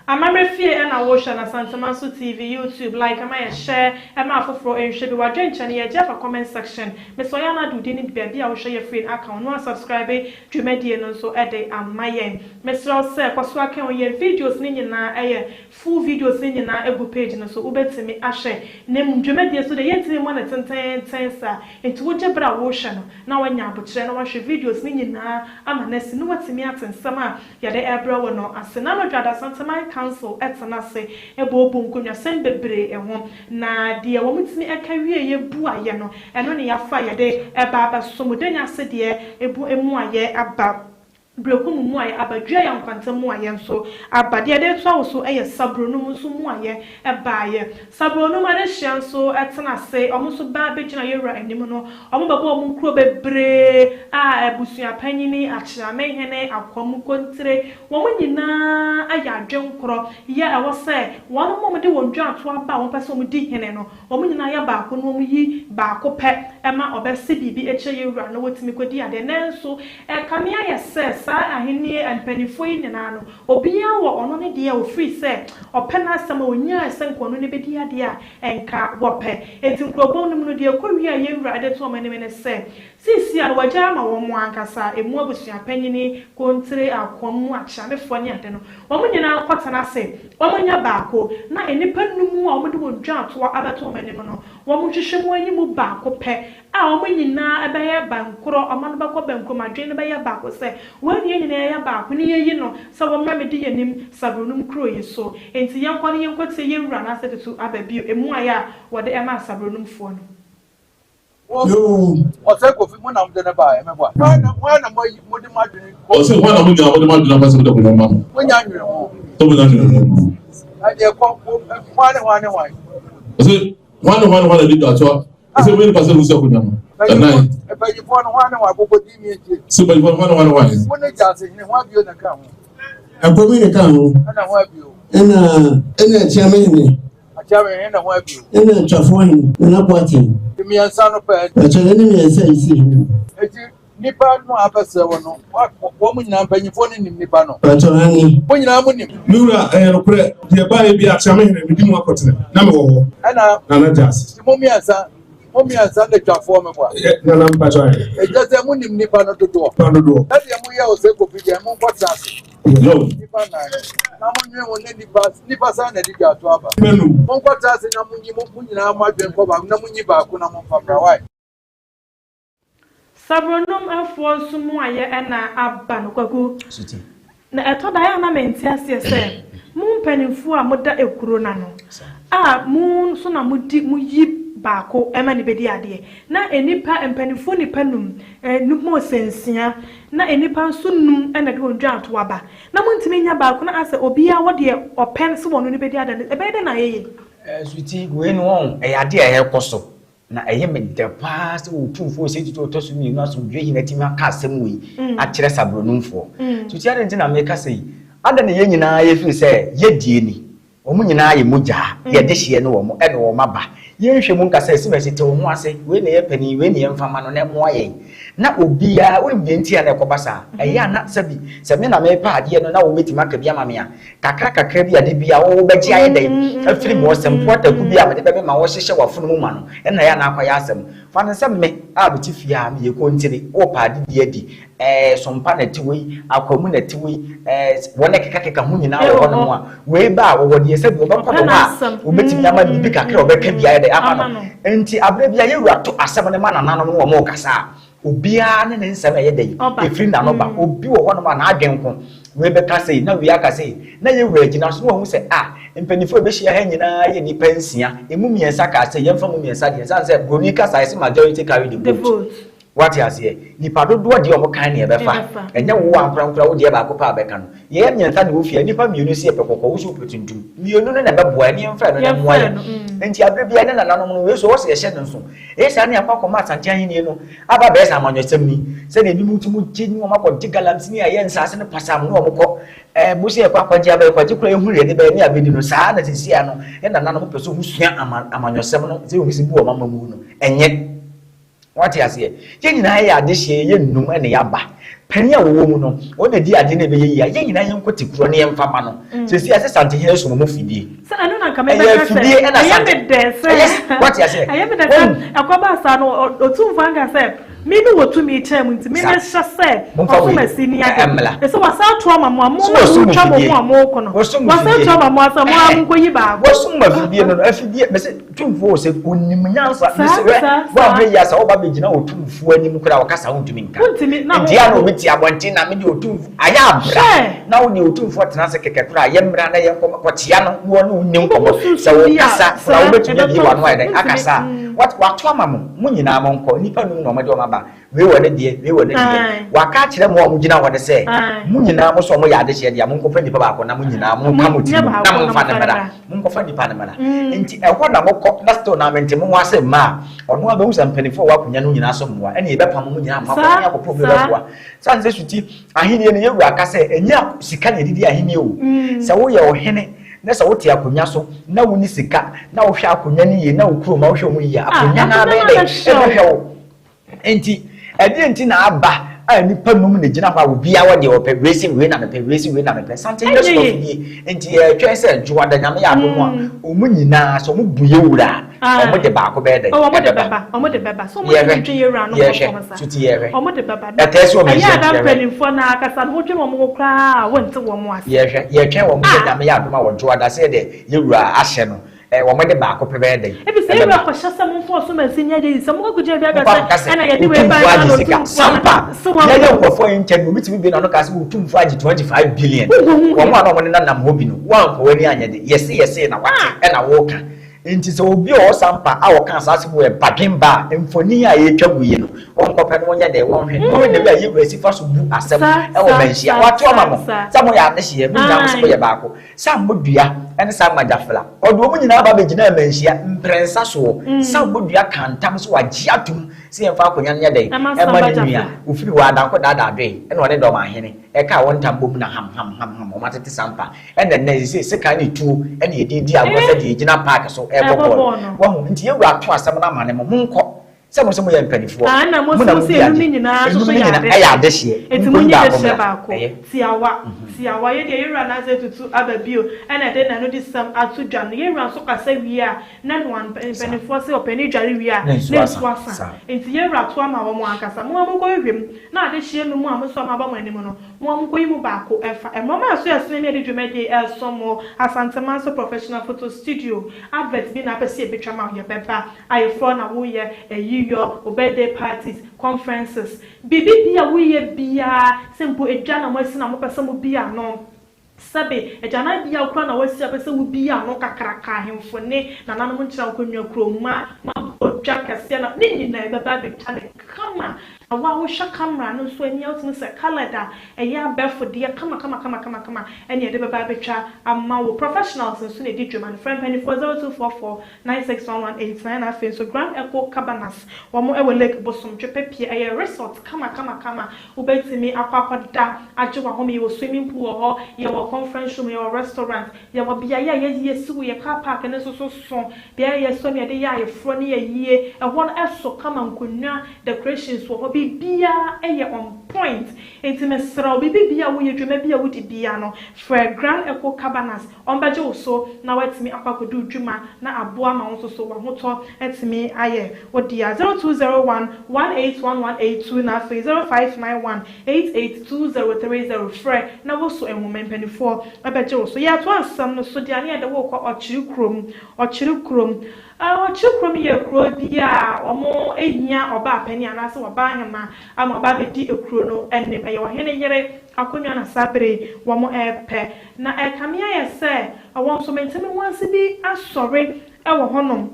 Amammerɛ fie ɛna wo hwɛ no Asantemanso TV YouTube like ma yɛ share ɛma afoforɔ nhwɛ bi wadwenkyɛ no yɛ gye afa comment section mesɛ ɔyɛ anaa de wo din ne baabi a wo hwɛ yɛ firi no aka ho na wa subscribe dwumadie no nso de ama yɛn mesrɛ wo sɛ kɔso akɛn wo yɛn videos no nyinaa ɛyɛ full videos no nyinaa ɛgu page no so wobɛtumi ahwɛ na mmom dwumadie so deɛ yɛntumi mmɔ no tenteenten saa nti wogye berɛ a wohwɛ no na wanya abokyerɛ na wahwɛ videos no nyinaa ama no asi na watumi ate nsɛm a Yɛde rebrɛ wo no, Asenano Dwada Asanteman Council tena ase booboo nkonnwasɛm bebree ho, na deɛ wɔtumi ka wieeɛ buaeɛ no, ɛno na yɛafa a yɛde reba abɛso mo. Danya ase deɛ ɛbu mmuaeɛ aba, Berekum mmuaeɛ aba, Duaya Nkwanta mmuaeɛ nso aba. Deɛ yɛde retoa wo so yɛ Sabronum nso mmuaeɛ baeɛ. Sabronum adehyeɛ nso tena ase, wɔn nso ba bɛgyina yɛn wura anim no, Wɔbɛbɔ wɔn nkuro bebree a abusuapanyini, akyeamehene, akwam, kontire, wɔn nyinaa ayɛ adwenkorɔ yɛ ɛwɔ sɛ wɔn a wɔde wɔn dwatoɔ aba a wɔpɛ sɛ wɔdi hene no, wɔn nyinaa yɛ baako na wɔyi baako pɛ ma ɔbɛse biribi kyerɛ yɛn wura na wɔtumi kɔdi adeɛ. Nanso ɛkame ayɛ sɛ saa ahennie mpanimfoɔ yi nyinaa no, obiara wɔ ɔno ne deɛ a ɔfiri sɛ ɔpɛ n'asɛm a ɔnyae sɛ nka ɔno na ɛbɛdi adeɛ a Nka wɔpɛ. Enti nkurobɔn no mu no, deɛ ɛkɔwie a yɛn Wura de to wɔn anim ne sɛ, seesei ara no wɔagyae ama wɔn ankasa, emu abusuapanyin, kontire, akoa mu akyeamefoɔ ne ade no, wɔn nyinaa nkɔtena ase, wɔnyɛ baako, na nnipa nnum a wɔde wɔn dwaatoa abɛto wɔn anim no, wɔnhwehwɛ mu nyi mu baako pɛ a wɔn nyinaa bɛyɛ bɛnkorɔ, wɔn ano bɛkɔ bɛnkorɔ mu, adwene no bɛyɛ baako sɛ, Wei ne yɛn nyinaa yɛyɛ baako, ne yɛyi no sɛ wɔmmra mmɛdi yɛn anim Sabronum kuro yi so. Enti yɛnkɔ na yɛnkɔtie yɛn Wura n'asɛtutu aba bio, mmuaeɛ a wɔde maa Sabronumfoɔ no. Yoo. Ɔsɛ Kofi mo na mo de no baeɛ meboa. Hwan na hwan na mo ayi mo de mo adwene kɔ. Ɔsɛ hwan na mo nyinaa mo de mo adwene aba sɛ mo de akonnwa ma no. Mo nya nwene ho. Sɛ mo nya nwene ho. Ɛdeɛ kɔ hwan ne hwan ne hwan. Ɔsɛ hwan ne hwan ne hwan na di dwatoa. Ɔsɛ wo nipa sɛ wusi akonnwa no. Ɛnan. Mpanyinfoɔ no hwan ne hwan bobɔ din mi ntie. Sɛ mpanyinfoɔ no hwan ne hwan ne hwan. Mo ne Gyasi hene hwan bio na ka ho. Ɛkɔmi ne ka ho. Ɛna hwan bio. Ɛna ɛna Akyiame hene. Akyiame hene na hwan bio. Ɛna Atwafoɔ hene Nana Boateng. Mmiɛnsa no pɛ. Ɛkyɛ ne mmiɛnsa yi si hene. Eti Nnipa no a abɛsrɛ wo no, wɔn nyinaa, mpanyimfoɔ no nim nnipa no. Mpakyɛw, aane. Mo nyinaa mo nim. Me wura, ɛyɛ nokorɛ, deɛ ɛbaeɛ biara, Kyeamehene, medi mu akɔtene, na mewɔ hɔ. Ɛna. Nana Gyasi. Nti mo mmiɛnsa, mo mmiɛnsa ne twafoɔ meboa. Ɛ, Nana, mpakyɛw, aane. Ɛkyerɛ sɛ monim nnipa no dodoɔ. Nnipa dodoɔ. Sɛdeɛ moyɛɛ Osei Kofi deɛ, monkɔtena ase. Yo. Nnipa nnan. Na monnwene ho ne nnipa, nnipa sɛn na ɛde dwatoɔ aba. Nnipa num. Monkɔtena ase na monyi mo, mo nyinaa mo adwene nkɔ baako, na monyi baako na momfa mmra. Wai? Sabronom foɔ nso mu ayɛ na aba no Kwaku. Na ɛtɔ da a ɛyɛ a na mente aseɛ sɛ mo mpanimfoɔ a moda ekuro no ano a mo nso na modi moyi baako ma no bɛdi adeɛ na nnipa mpanimfoɔ nnipa num num ɔsɛ nsia na nnipa nso num na ɛde wɔn dwantoa aba na montumi nya baako na asɛ obiara wɔ deɛ ɔpɛ sɛ wɔn no bɛdi adeɛ no ɛbɛyɛ dɛn na ayɛ yie? Suti, wei no wɔn ɛyɛ adeɛ a ɛrekɔ so. Na ɛyɛ me dɛ paa sɛ Otumfoɔ Osei Tutu a ɔtɔ so mmienu Asomdwoe Hene atumi aka asɛm wei akyerɛ Sabronumfoɔ. Tutu, adɛn nti na meka sei? Adɛn na yɛn nyinaa yɛfiri sɛ yɛdie ni? Wɔn nyinaa yɛ mogya, yɛn dehyeɛ ne wɔn, ɛne wɔn aba. Yɛnhwɛ mu nka sɛ, Simasi, te wo ho ase, wei na ɛyɛ panin, wei na yɛmfa mma no na ɛmmoa yɛn. Na obiara, wonim deɛ nti a na ɛkɔba saa? Ɛyɛ a na sɛbi, sɛ me na merepɛ adeɛ no na wobɛtumi aka bi ama me a, Kakra kakra bi a da bi a wobɛgye ayɛ dɛn afiri mu, ɔsɛmpo ataku bi a mede bɛmema wo hyehyɛ w'afono mu ma no, ɛnna ɛyɛ a na akɔyɛ asɛm. Fa no sɛ me a mete fie ha, meyɛ kontire, worepɛ ade bi adi, ɛɛ, sompa na ɛte hɔ yi, akwamu na ɛte hɔ yi, ɛɛ, wɔn a ɛkekakeka ho nyinaa wɔ hɔnom a, wei ba a, wɔwɔ deɛ sɛbi wɔbɛkɔ ne hɔ a, wɔbɛtumi ama no biribi kakra a ɔbɛka bi ayɛ dɛn ama no. Enti aberɛ bi a yɛn wura to asɛm no ma nananom ne wɔn rekasa a, Obiara ne ne nsɛm a ɛyɛ dɛ yi, ɛfiri n'ano ba. Obi wɔ hɔnom a n'adwene nko, wei bɛka sei, na wei aka sei, na yɛn wura gyina so na wahu sɛ, ah, mpanimfoɔ a ɛbɛhyia ha nyinaa yɛ nnipa nsia, ɛmu mmiɛnsa kaa sei, yɛmfa mu mmiɛnsa deɛ, ɛsiane sɛ buroni kasa yɛse majority carry the vote. Wate aseɛ? Nnipa dodoɔ deɛ wɔn kan na yɛbɛfa, ɛnyɛ wo ankorankora wo deɛ baako pɛ a bɛka no. Yɛyɛ mmiɛnsa na ɛwɔ fie a, nnipa mmienu se yɛpɛ kɔkɔɔ, wo nso wopɛ tuntum. Mmienu no na ɛbɛboa yɛn, na yɛmfa ɛno na ɛmmoa yɛn. Nti aberɛ biara ne nananom no, wei nso ɛwɔ sɛ yɛhyɛ no nso. Ɛyɛ saa ne akɔ akɔma Asante ahenni no aba abɛyɛ sɛ amanyɔsɛm ni, sɛdeɛ ebinom tumi gye ne wɔn akɔgye galamsey ne ayɛ nsaase no pasam ne wɔn kɔ ɛɛ mo sɛ yɛkɔ akɔgye aba yɛkɔgye koraa ehu yɛde bɛyɛ ne abɛdi no saa na sisi ano ne nananom pɛ sɛ wɔn sua ama amanyɔsɛm no sɛ wɔn si bu wɔn ama mu no ɛnyɛ wɔte aseɛ yɛn nyinaa yɛ adehyeɛ yɛ nnum ɛna yɛaba Panin a wɔwɔ mu no, wɔn na di adeɛ na ɛbɛyɛ yie a, yɛn nyinaa yɛnkɔ te kuro na yɛmfa ma no. Seesei a sɛ Santehene som mo fidie. Sɛ ɛno na nka Ɛyɛ mebɛka sɛ, afidie ɛna ɛyɛ Sante me dɛ sɛ, ɛyɛ wate aseɛ. ɛyɛ me dɛ sɛ Wahu? ɛkɔbaa saa no, Otumfoɔ anka sɛ, me ne wɔ tumi kyɛn mo nti, me Sa mehyɛ sɛ momfa wei ɔsom asi ne ade. mmra. Ɛsɛ wasan ato ama mo a, mo So na wɔsom mo motwa mo fidie? ho a moko no, Wɔsom mo wasan fidie? ato ama mo a sɛ mo ara Ɛhɛ. monkɔyi baako. Wɔsom mo afidie no no, afidie, mese Tumfoɔ wɔ sɛ onim nyansa. Mese Saa, hwɛ, saa, woanhwɛ saa. yie a sɛ woba bɛgyina Otumfoɔ anim koraa a ɔkasa a wontumi nka. Wontumi, na Nti a na wo. obi te abɔnten na mede Otumfoɔ ayɛ abra Hwɛ! na wo ne Otumfoɔ tena ase kɛkɛ koraa a yɛmmra na yɛnkɔ kɔkyea no na ɔne wo nni Wobɛhu nkɔmmɔ. Sɛ sunsum bi a, wokasa koraa a saa, wobɛtumi abue ɛbɛtɔ wo w'ano so. ayɛ dɛn Wontumi, akasa a. mm. Wat, wato ama mo, mo nyinaa monkɔ. Nnipa num na wɔde wɔn aba. Wei wɔ ne deɛ, wei wɔ ne deɛ. Ae. Waka akyerɛ mo a mogyina hɔ no sɛ, Ae. mo nyinaa mo sɛ wɔyɛ adehyeɛ deɛ a, monkɔfa nipa baako na mo nyinaa monka mo Monyɛ tiri mu na baako na momfa no momfa no mmra. mmra. Monkɔfa nipa no mmra. Nti ɛhɔ na mokɔ na still na mente mo ho ase mma a, ɔno ara bɛhu sɛ mpanimfoɔ a wɔwɔ akonnwa no nyinaa so mmoa, ɛnna yɛbɛpam mo nyinaa ama akɔ, Saa, ne akɔpɛ obi a saa. ɔbɛboa. Sane sɛ suti ahennie no, yɛn wura ka sɛ, ɛnyɛ sika na yɛde di ahennie o. Sɛ woyɛ ɔhene na sɛ wote akonnwa so na wonni sika na wohwɛ akonnwa no yie na wo kurom ma wohwɛ wɔn yie a, Ah, akonnwa no ara akonnwa bɛyɛ no dɛn? abɛhwɛ wo. Ɛbɛhwɛ wo. Enti, ɛdeɛn nti na aba a nnipa num na gyina hɔ a obiara wɔ deɛ ɔpɛ, wei se wei na mepɛ, wei se wei na mepɛ? Sante nyɛ Ɛnyɛ yie. sɔfodie. Enti yɛretwɛn sɛ Dwoada Nyame yɛ adom a, wɔn nyinaa sɛ wɔn bu yɛ wura a, wɔn de baako bɛyɛ dɛn? Oh, wɔn de Ɛbɛba. bɛba, wɔn de bɛba. So wɔn de Yɛhwɛ, ntwe yɛ wura no nkɔ yɛhwɛ, fam saa. suti yɛhwɛ. Wɔn de bɛba. Na Ɛtɛɛ sɛ wɔn ɛyɛ nhyia a nti na yɛhwɛ. mpanimfoɔ no ankasa no, wodwene wɔn ho koraa a, wonte wɔn ase. Yɛhwɛ, yɛtwɛn wɔn sɛ Ah! Nyame yɛ adom a wɔ Dwoada sɛ yɛde yɛ wura ahyɛ no, Ɛ, wɔde baako pɛ bɛyɛ dɛn? Efisɛ yɛn Ɛbɛba. wura kɔhyɛ sɛ momfa ɔsom ansi nyɛ gyedi, sɛ mokɔ kogyina bi aka Mokɔ sɛ, akɔka sɛ, Ɛna yɛde wei bae Otumfoɔ na agye sika. Otumfoɔ Sampa! so wɔn. Yɛyɛ nkurɔfoɔ yi nkyɛn no, obi tumi bue n'ano kaa sɛ Otumfoɔ agye 25 billion. Wonkohu Wɔn ɛ. a na wɔnenam hɔ bi no, woamfa w'ani anyɛ de, yɛse yɛsee na woate, Ah! ɛna woreka. Enti sɛ obi a ɔwɔ Sampa a ɔkaa saa asɛm wei yɛ badwemba a, mfoni a yɛretwa gu yi no, wɔnkɔpɛ no wɔnyɛ dɛn? Wɔnhwɛ. Wɔnhwɛ the way a yɛn wura si fa so bu asɛm Saa, wɔ saa, manhyia. saa, Wɔato ama saa, mo saa. sɛ moyɛ adehyeɛ, mo nyinaa mo se Ae. moyɛ baako. Sammodua ne Sammajafla, ɔde wɔn nyinaa ba bɛgyinaa manhyia mprɛnsa soɔ. Sammodua kaa ntam sɛ wagye atom sɛ yɛmfa akonnwa no nyɛ dɛn? Mma ne nua. Ɔfiri hɔ ara, Danko daadaa Doe na ɔne Dɔmahene ɛkaa wɔn ntam bom na ham ham ham ham wɔn atete sampa. Ɛna nnɛ seesei sekan ne tuo na yɛde redi agorɔ sɛ deɛ yɛgyina paake so rebɔ bɔɔl. Wahu? Nti yɛn wura ato asɛm no ama ne mo, monkɔ. Sɛ mo nso moyɛ mpanimfoɔ, Ah, ɛna mo mo na nso mo modi sɛ enum ade. ne nyinaa nso Enum so ne yɛ nyinaa ɛyɛ adehyeɛ. adehyeɛ. Enti Monkɔyi monyi baako dehyeɛ mmra. baako. Ɛyɛ. Tiawa, tiawa. Yɛ deɛ yɛn wura Nase Tutu aba bio ɛna ɛde n'anodisɛm ato dwa no. Yɛn wura nso kasa wie a, na noa mpanimfoɔ se ɔpanin dware wie a, Na nsuo na asa. nsuo asa. Saa. Enti yɛn wura to ama wɔn ankasa. Mo ara monkɔhwehwɛ mu. Na adehyeɛ num a mo nso a moaba mo anim no, mo ara monkɔyi mu baako mfa. Mmɔmɔ a ɛso ɛsene ne yɛde dwumadie yi resom mo, Asantemanso Professional Photo Studio. Advert bi na apɛ sɛ yɛbɛtwa ma wo, yɛbɛba. Ayeforɔ na woyɛ ayi. Ayiyɔ, wo birthday parties, conferences, biribi bi a woyɛ biara, sɛ mpo edwa na moasi na mopɛ sɛ mobue ano, Sɛbe, agyanan biako koraa na wɔasi a wopɛ sɛ wobi ano kakraka, ahemfo ne nananom nkyerɛ nkonnwa, kurow mma, mabɔ dwa kɛseɛ na ne nyinaa ɛbɛba abɛtwa no kama. Na wo a wohwɛ camera no nso ani a wotumi sɛ coloured a ɛyɛ abɛɛfo deɛ kama kama kama kama kama ɛne yɛde bɛba abɛtwa ama wo. Professionals nso na ɛdi dwuma no. Frɛ mpaninfoɔ 0244 961189 na afei nso Grand Echo Cabanas wɔn wɔ Lake Bosomtwe Pɛpie ɛyɛ resort kama kama kama Wobɛtumi akɔ akɔda agye w'ahome. Yɛwɔ swimming pool wɔ hɔ, yɛwɔ conference room, yɛwɔ restaurant, yɛwɔ beaeɛ a yɛyi yɛsi wɔ yɛn car park no nso so so, beaeɛ a yɛsɔ ne yɛde yɛ ayeforɔ ne ayie. Ɛhɔ no ɛso kama, nkonnwa, decorations wɔ hɔ, biribiara yɛ on point. Enti mesrɛ wo, biribi biara a woyɛ, dwuma bi a wodi biara no, frɛ Grand Echo Cabanas Wɔbɛgye wo so na woatumi akɔ akɔdi wo dwuma na aboa ma wo nso so w'ahotɔ atumi ayɛ wo dea. 0201 181182 na afei 0591 882030 frɛ na wo so nwoma mpaninfoɔ bɛgye wo so. Yɛretoa nsɛm no so deɛ ne yɛde wo rekɔ Ɔkyere kurom. Ɔkyere kurom. Ɔkyere kurom yɛ kuro bi a wɔhia ɔbaa panin anaasɛ ɔbaa hemaa ama ɔba abɛdi kuro no anim. Ɛyɛ ɔhene yere akonnwa na saa bere yi wɔrepɛ. Na ɛrekame ayɛ sɛ wɔn nso mente-me-ho-ase bi asɔre wɔ hɔnom.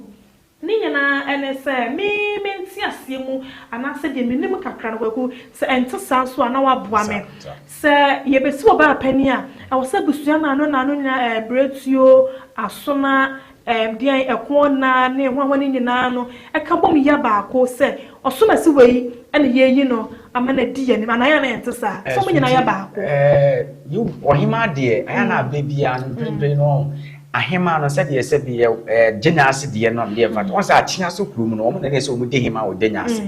Ne nyinaa ne sɛ, me me nteaseɛ mu anaasɛ deɛ menim kakra no, Kwaku, sɛ ɛnte saa nso a na woaboa me. Sɛ yɛbɛsi ɔbaa panin a, ɛwɔ sɛ abusua naano naano nyinaa, ɛɛ, Berɛtuo, Asona, Ɛɛ, deɛn ɛko nna ne hwanhwa no nyinaa no ka bom yɛ baako sɛ ɔsomasi wei na yɛreyi no ama no adi yɛn anim anaa ɛyɛ a na ɛnte saa? Sɛ wɔn nyinaa yɛ baako. Ɛɛ, ɔhemaa deɛ ɛyɛ a na abɛ biara no mprempren no ahemaa no sɛdeɛ sɛ bi yɛ ɛɛ gyenya ase deɛ no deɛ mfa wɔn sɛ akyea so kurom no wɔn na ɛyɛ sɛ wɔn di hemaa wɔ gyenya ase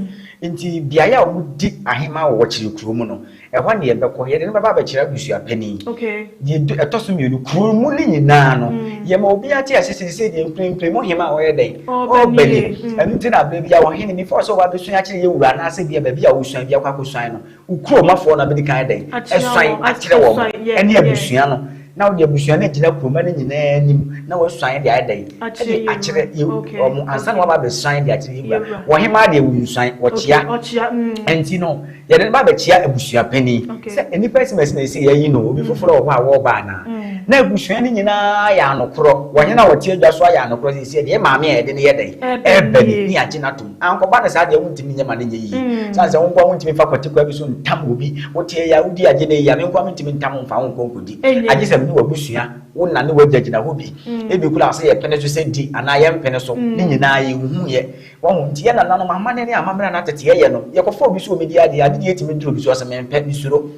nti beaeɛ a wɔn di ahemaa wɔ wɔkyere kurom no Ɛhɔ na yɛbɛkɔ. Yɛde no bɛba abɛkyerɛ abusua panin. Deɛ ɛdu ɛtɔ so mmienu, kuro mu no nyinaa no, yɛma obiara te ase seesei deɛ mprempren mo hema a ɔyɛ dɛn? Ɔreba ni. Ɛno nti na berɛ biara ɔhene, before sɛ ɔba abɛsuan akyerɛ yɛn wura anaasɛ bia baabi a wosuan bi akɔ akɔsuan no, wo kuromafoɔ na bɛdi kan ayɛ dɛn? Asuan akyerɛ wɔn ɛne abusua no. Na wode abusua no agyina kuroma no nyinaa anim na wasuan de ayɛ dɛn? Ɛde akyerɛ wɔn ansa na waba abɛsuan de akyerɛ yɛn wura. Ɔhemaa deɛ wɔnsuan, ɔkyea. Ɛnti no, Yɛde no ba bɛkyia abusua panin sɛ nnipa asimasi na ɛsɛ yɛayi no, obi foforɔ wɔ hɔ a wɔreba anaa? Na abusua no nyinaa ayɛ anokorɔ, wɔhene a wɔte adwa so ayɛ anokorɔ sɛ ɛsɛ deɛ maame a yɛde no yɛ dɛn? Ɛreba ni, ne yɛagye no atom. Ankɔba no saa deɛ wontumi nyɛ ma no nyɛ yie. Sane sɛ wo nkoa wontumi mfa kwatikwa bi so ntam obi, woteɛ yi a wodi agye no yi a, me nkoa mentumi ntam mfa wo nkɔ nkɔdi. Agye sɛ me ne w'abusua, wo na ne w'agya gyina hɔ bi. Ebi koraa sɛ yɛpene so sɛ di anaa yɛmpene so, ne nyinaa yɛnhuiɛ. Wahu? Nti yɛn nananom amanneɛ ne amammerɛ anaa tete yɛyɛ no, yɛkɔfa obi so ommedi adeɛ, ade deɛ ɛtumi duru obi so, ɔse mempɛ, mesuro.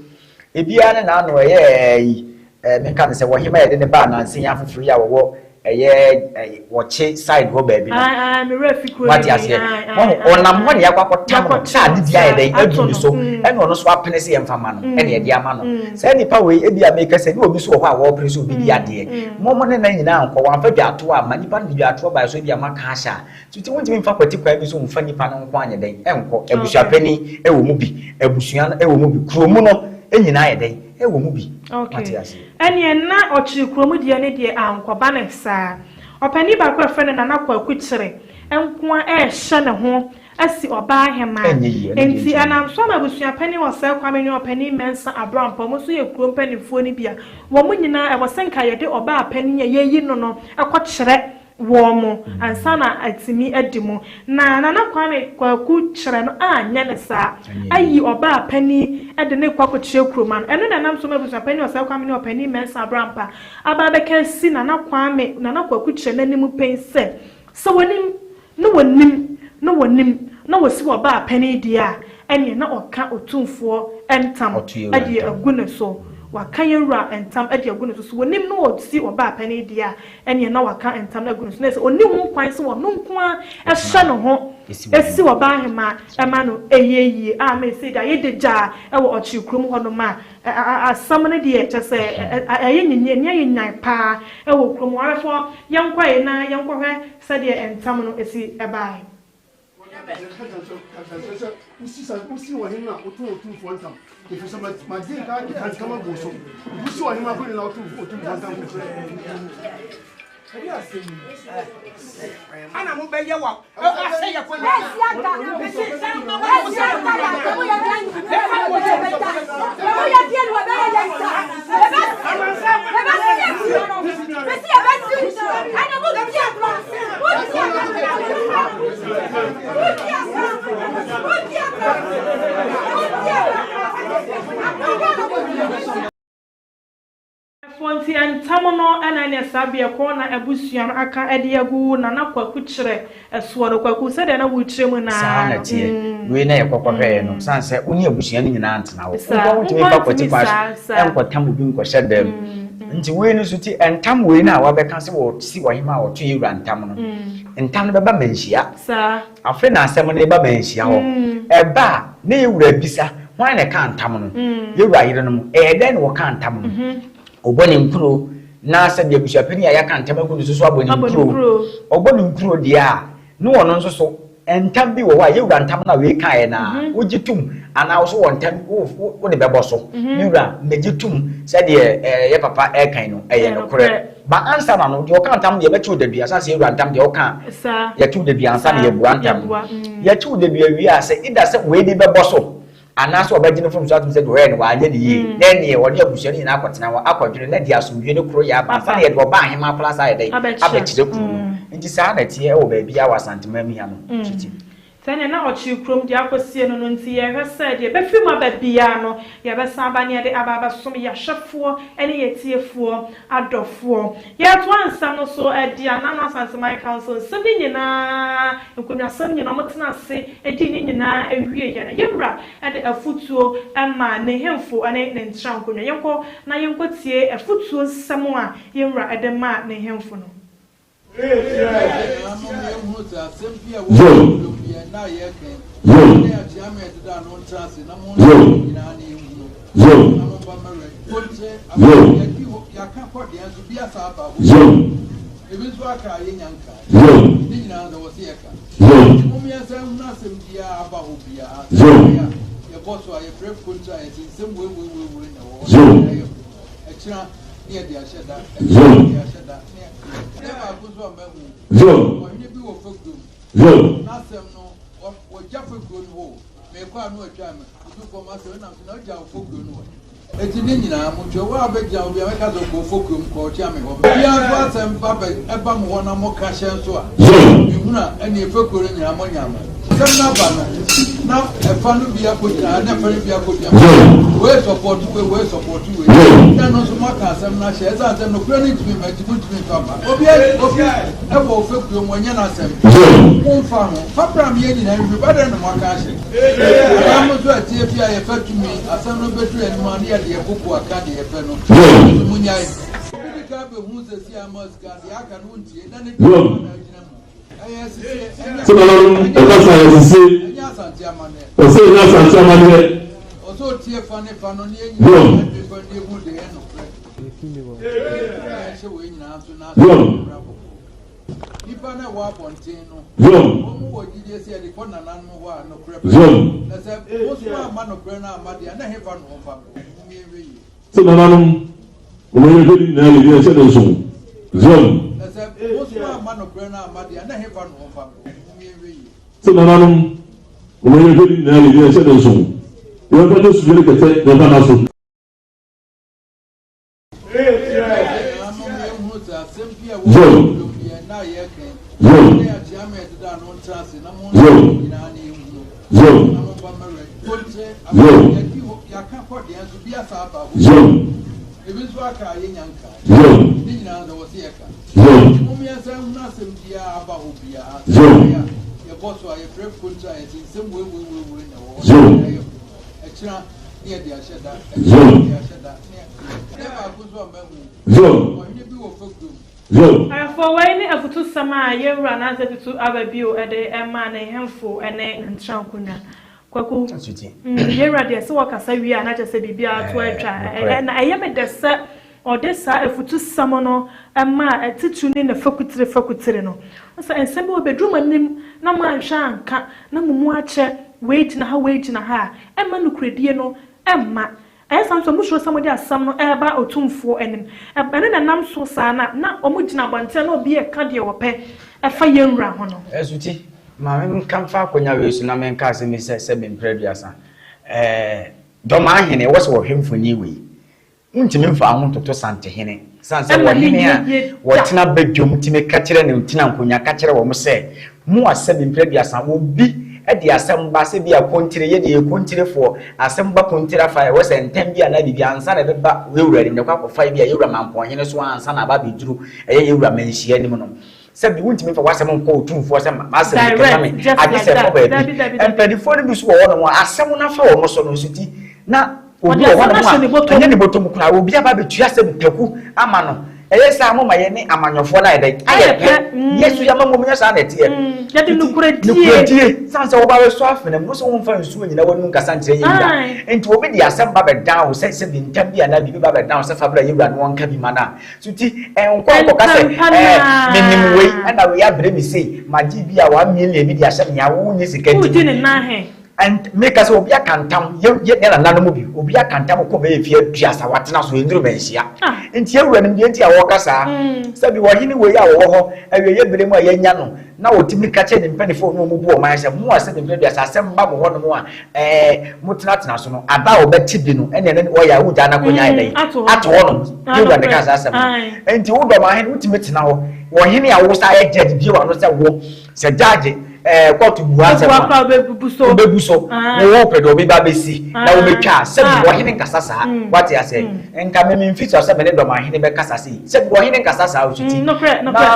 Ebiara ne n'ano, ɛyɛ ɛyi, ɛɛ menka no sɛ wɔhema yɛde no baa nansa yi afoforo yi a wɔwɔ ɛyɛ ɛyi wɔkye side hɔ baabi no. Ae, ae, me werɛ afi kuro no Wate din, aseɛ? ae, ae, Wahu? ae, Ɔnam hɔ ae. na yɛakɔ akɔtam no Yɛakɔkye sɛ no, ade deɛ ayɛ saa, dɛn ato aduru ne no, so, mm. ɛna ɔno nso apene sɛ yɛmfa ma no, ɛna yɛde ama no. Saa nipa wei, ebia meka sɛ, ne obi nso wɔ hɔ a wɔrepere sɛ obedi adeɛ. Mo mo ne no nyinaa nkɔ, wamfa dwatoɔ amma, nipa no de dwatoɔ baeɛ so ebia moaka ahyɛ a, So nti wontumi mfa kwati kwan bi so mfa nnipa no nko anyɛ dɛn nkɔ? Abusuapanin wɔ mu bi, abusua no wɔ mu bi, kuro mu no nyinaa yɛ dɛn wɔ mu bi. Okay. Wate aseɛ? Ɛneɛ na ɔkyere kuro mu deɛ ne deɛ ankɔba no saa. Ɔpanin baako a yɛfrɛ no Nana Kwaku Kyere nkoa ɛrehyɛ ne ho asi ɔbaa hemaa. Ɛnyɛ yie, ɛno deɛ Enti ɛntumi. ɛnam so ama abusuapanin Ɔsɛe Kwame ne Ɔpanin Mensah Abrampah, wɔn nso yɛ kuro mpanimfoɔ no bi a, wɔn nyinaa ɛwɔ sɛ nka yɛde ɔbaa panin a yɛayi no no kɔkyerɛ wɔn ansa na atumi adi mu. Na Nana Kwame Kwaku kyerɛ no anyɛ no saa, ayi ɔbaa panin de no rekɔ akɔkyerɛ kurom ano. Ɛno na ɛnam so ma abusuapanin Ɔsɛe Kwame ne Ɔpanin Mensah Abrampah aba abɛka asi Nana Kwame, Nana Kwaku kyerɛ no anim pen sɛ, sɛ wɔnim na wɔnim na wɔnim na wɔsi ɔbaa panin deɛ a, ɛneɛ na ɔka Otumfoɔ ntam de agu ne so. Waka yɛn wura ntam de agu ne so. So wɔnim na wɔsi ɔbaa panin deɛ a, ɛnneɛ na waka ntam no agu ne so, na ɛsɛ ɔnni ho kwan sɛ ɔno nko ara hyɛ ne ho si ɔbaa hemaa ma no yɛ yie. A Meesei deɛ ayɛ dagyaa wɔ ɔkyere kurom hɔnom a, asɛm no deɛ kyerɛ sɛ ɛyɛ nyinyi, ani ayɛ nyan paa wɔ kurom hɔ. Awɛfoɔ, yɛnkɔ ɛ na yɛnkɔhwɛ sɛdeɛ ntam no si baeɛ. Ɛde asɛm yi. Ana mo bɛyɛ wa asɛ yɛ kɔ nyɛ. Foɔ nti ntam no na ɛneɛ saa beɛ kɔ na abusua no aka de agu Nana Kwaku kyerɛ soɔ no Kwaku sɛdeɛ na worekyerɛ mu no Saa ara na no ɛteɛ. mm. Wei na yɛkɔkɔhwɛeɛ no, sane sɛ wo ne abusua no nyinaa ntena hɔ. Saa, Wo nkoa wontumi nkoa mfa kwati ntumi kwan saa, so saa. nkɔtam obi nkɔhyɛ dan mu. Nti wei no nso ti, ntam wei no a wɔabɛka sɛ wɔsi ɔhemaa a wɔto yɛn wura ntam no, ntam no bɛba manhyia. Saa. Afei na asɛm no reba manhyia hɔ. Ɛba a, na yɛn wura bisa, hwan na ɛkaa ntam no? Yɛn wura yerenom, ɛyɛ dɛn na wɔkaa ntam no? Ɔbɔ ne nkuro, na sɛdeɛ abusuapanin a yɛaka ntam agu no so so abɔ ne nkuro. Ɔbɔ ne nkuro deɛ a, ne ɔno nso so, ntam bi wɔ hɔ a, yɛn wura ntam no a wei kaeɛ no a, wogye tom anaa wo so wɔ ntam, wode bɛbɔ so. Me wura, megye tom sɛdeɛ yɛ papa ɛrekan no, ɛyɛ nokorɛ. Ba ansa na no, deɛ ɔka ntam deɛ, yɛbɛkye wo dadua, sane sɛ yɛn wura ntam deɛ ɔka a, yɛkye wo dadua ansa na yɛabua ntam no. Yɛkye wo dadua wie a, sɛ either sɛ wei de bɛbɔ so, Anaasɛ ɔbɛgye no mfomso atom sɛ deɛ ɔyɛɛ no wanyɛ no yie, na ɛnneɛ ɔne abusua no nyinaa akɔtena hɔ akɔdwene na deɛ asomdwoeɛ ne koroyɛ aba ansa na yɛde ɔbaa ahemaa koraa saa ayɛ dɛn abɛkyerɛ kuro no. Nti saa na ɛteɛ wɔ baabiara wɔ Asanteman mu ha no. Titi. Sɛdeɛ na ɔkyere kurom deɛ akɔsie no no nti, yɛhwɛ sɛ deɛ ɛbɛfiri mu aba biara no, yɛbɛsan aba na yɛde aba abɛsom yɛn ahwɛfoɔ ne yɛn atiefoɔ adɔfoɔ. Yɛretoa nsɛm no so de a, Nano Asanteman Council nsɛm no nyinaa, nkonnwasɛm nyinaa, wɔtena ase dii ne nyinaa wieeɛ no, yɛn wura de afotuo maa ne nhemfo ne ne ntrankonnwa. Yɛnkɔ na yɛnkɔtie afotuo nsɛm a yɛn wura de maa ne nhemfo no. Yo. Yo. Yo. Yo. Yo. Yo. Yo. Yo. Yo. Yo. Yo. Yo. Enti ne nyinaa motwe wo a bɛgyina hɔ biara mɛka sɛ kɔ fokurom kɔ ɔkyea me hɔ. Obiara nso asɛm ba bɛ ɛba mo hɔ na moka hyɛ nso a, mehunu a, ɛnneɛ fekuo no nyinaa moanya ama. Asɛm no aba no, na ɛfa no bi akɔgyina ha na ɛfa no bi akɔgyina ha. Wei sɔpɔto wei, wei sɔpɔto wei. Na ɛno nso moaka asɛm no ahyɛ. Ɛsiane sɛ nokorɛ no ntumi mma nti, montumi mfa mma. Obi obi ɛwɔ wo fekuo mu, ɔnyɛ n'asɛm. Momfa ho. Fa bra me yɛn nyinaa nhwɛ mu. Adɛn na moaka ahyɛ? Anaa mo nso atiefi a yɛfa tumi, asɛm no bɛduru anim a ne yɛde yɛn koko aka deɛ yɛpɛ no. Nti monyae. Obi di kan bɛhu sɛ si ama sika, deɛ aka no wontie, na ne deɛ na agyina mu. Ɛyɛ asisie, ɛnyɛ Sɛ nananom ɛka sɛ ayɛ asisie, ɛnyɛ Asante amanneɛ. Ɔsɛ ɛnyɛ Asante amanneɛ. Ɔsɛ otie fa ne fa no ne yɛn nyinaa adwene fa ne yɛhu deɛ ɛyɛ nokorɛ. Yɛnhyɛ wei nyinaa nso na asɛm mmra bɔkɔɔ. Nnipa no a ɛwɔ abɔnten no, Zom. wɔn wɔ gyidie sɛ yɛde kɔ nananom hɔ a, nokorɛ bɛba. Zom. Na sɛ bosom amma nokorɛ no amma deɛ a, na hefa na wɔmfa nkɔ? Mom yɛnhwɛ yie. Sɛ nananom, wɔn yɛhwɛ ne nyinaa yɛ yɛnhyɛ ne nso. Zom. Na sɛ bosom amma nokorɛ no amma deɛ a, na hefa na wɔmfa nkɔ? Mom yɛnhwɛ yie. Sɛ nananom, wɔn yɛhwɛ ne nyinaa yɛ yɛnhyɛ ne nso. Yɛmfa nyɛ sudwe ne kɛtɛ na ɛmfa nna so. Zom. Zom. Zom. Zom. Zom. Zom. Zom. Zom. Zom. Zom. Zom. Zom. Zom. Ayɛfoɔ, wei ne afutusɛm a yɛn Wura Nansa Tutu aba bio de maa ne nhemfo ne ne ntrankonnwa. Kwaku, yɛn Wura deɛ sɛ wɔkasa wie a na kyerɛ sɛ biribiara to atwa. Na ɛyɛ me dɛ sɛ ɔde saa afutusɛm no maa atitiriw ne ne fakutire fakutire no. Sɛ nsɛm bi wɔ bɛduru mo anim na moanhwɛ anka na mo mu akyɛ, wei gyina ha, wei gyina ha a, ɛmma nokorɛdie no mma. Ɛyɛ saa nso a, wɔsuro sɛ wɔde asɛm no reba otumfoɔ anim. Ɛno na ɛnam so saa na na wɔgyina abɔnten na obi reka deɛ wɔpɛ fa yɛn wura ho no. Asuti, ma menka mfa akonnwa wei so na menka asɛm yi sɛ sɛbe mprɛ aduasa. Ɛɛ, Dɔmahene, ɛwɔ sɛ wɔhwɛ mfoni wei. Wontumi mfa wo ho ntoto Santehene, esiane sɛ Ɛma ne ɔhene a yɛ yie da. wɔtena badwam tumi ka kyerɛ ne tena nkonnwa ka kyerɛ wɔn sɛ, Mo asɛm mprɛ aduasa, obi de asɛm ba sɛ bi a kontire, yɛ deɛ yɛyɛ kontirefoɔ, asɛm ba kontire afa a ɛwɔ sɛ ntɛm bi anaa biribi ansa na ɛbɛba yɛn wura anim, na ɛkɔ akɔfa ebi a yɛn wura Mampɔnhene so ansa na aba abɛduru ɛyɛ yɛn wura Manhyia anim no. Sɛbi wontumi mfa w'asɛm nkɔ otumfoɔ sɛ m'asɛm ni kɛma me Direct, just agye like sɛ ɛkɔ that. baabi. Dabi, dabi, dabi. Mpanimfoɔ no bi nso wɔ hɔnom a asɛm no afa wɔn so no nso ti na obi Ɔde wɔ asɛm hɔnom ahyɛ a ne bɔtɔ ɛnyɛ mu. ne bɔtɔ mu koraa obi aba abɛtua sɛ taku ama no. Ɛyɛ saa moma yɛne amanyɔfoɔ no ayɛ dɛn? Ayɛ Ayɛ pɛ. pɛ. Yɛ so yɛama mmom nyɛ saa na ɛteɛ. Yɛde Nti nokorɛdie. nokorɛdie sane sɛ woba bɛsɔ afena mu wo sɛ womfa nsuo nyina w'anum nkasa nkyerɛ yɛn wura. Ae. Nti obi de asɛm ba bɛdan wo sɛ sɛbi ntam bi anaa biribi ba bɛdan wo sɛ fa bra yɛn wura na ɔnka bi ma no a, So nti ɛnkɔ nkɔka sɛ Ntɛmpa ɛɛ menim wei naa. ɛna wei abrɛ me sei magye bi a 1 million bi de ahyɛ me a wonni sika nti Wogye ne nan he? And meka sɛ obi aka ntam yɛ yɛ yɛ nananom bi obi aka ntam kɔ bɛyɛ fie aduasa watena so ɛnduru manhyia Ah. nti awura nim deɛ nti a wɔka saa sɛbi ɔhene wei a wɔwɔ hɔ awieɛ berɛ mu a yɛanya no na ɔtumi ka kyerɛ ne mpanimfoɔ ne wɔn bu ɔman sɛ mo a sɛbi mprɛ aduasa asɛm ba mo hɔnom a Ɛɛ, motenatena so no, aba a wɔbɛte bi no, ɛnna ɛno wɔyɛ a wogyaa n'akonnwa ayɛ dɛn? Ato hɔ nom. Yehowa na ɛkaa saa asɛm no. Enti wo dɔm ahene, wotumi tena hɔ. Ɔhene a wosan yɛ judge bue w'ano sɛ wo, sɛ judge, ɛɛ, kɔɔto bua asɛm a, wobɛbu so. Wo wopɛ deɛ obi ba bɛsi na wobɛtwa a, sɛbi ɔhene nkasa saa. Woate aseɛ? Nka me memfiti hɔ sɛ me ne dɔm ahene bɛkasa sei. Sɛbi ɔhene nkasa saa, Osuti. Na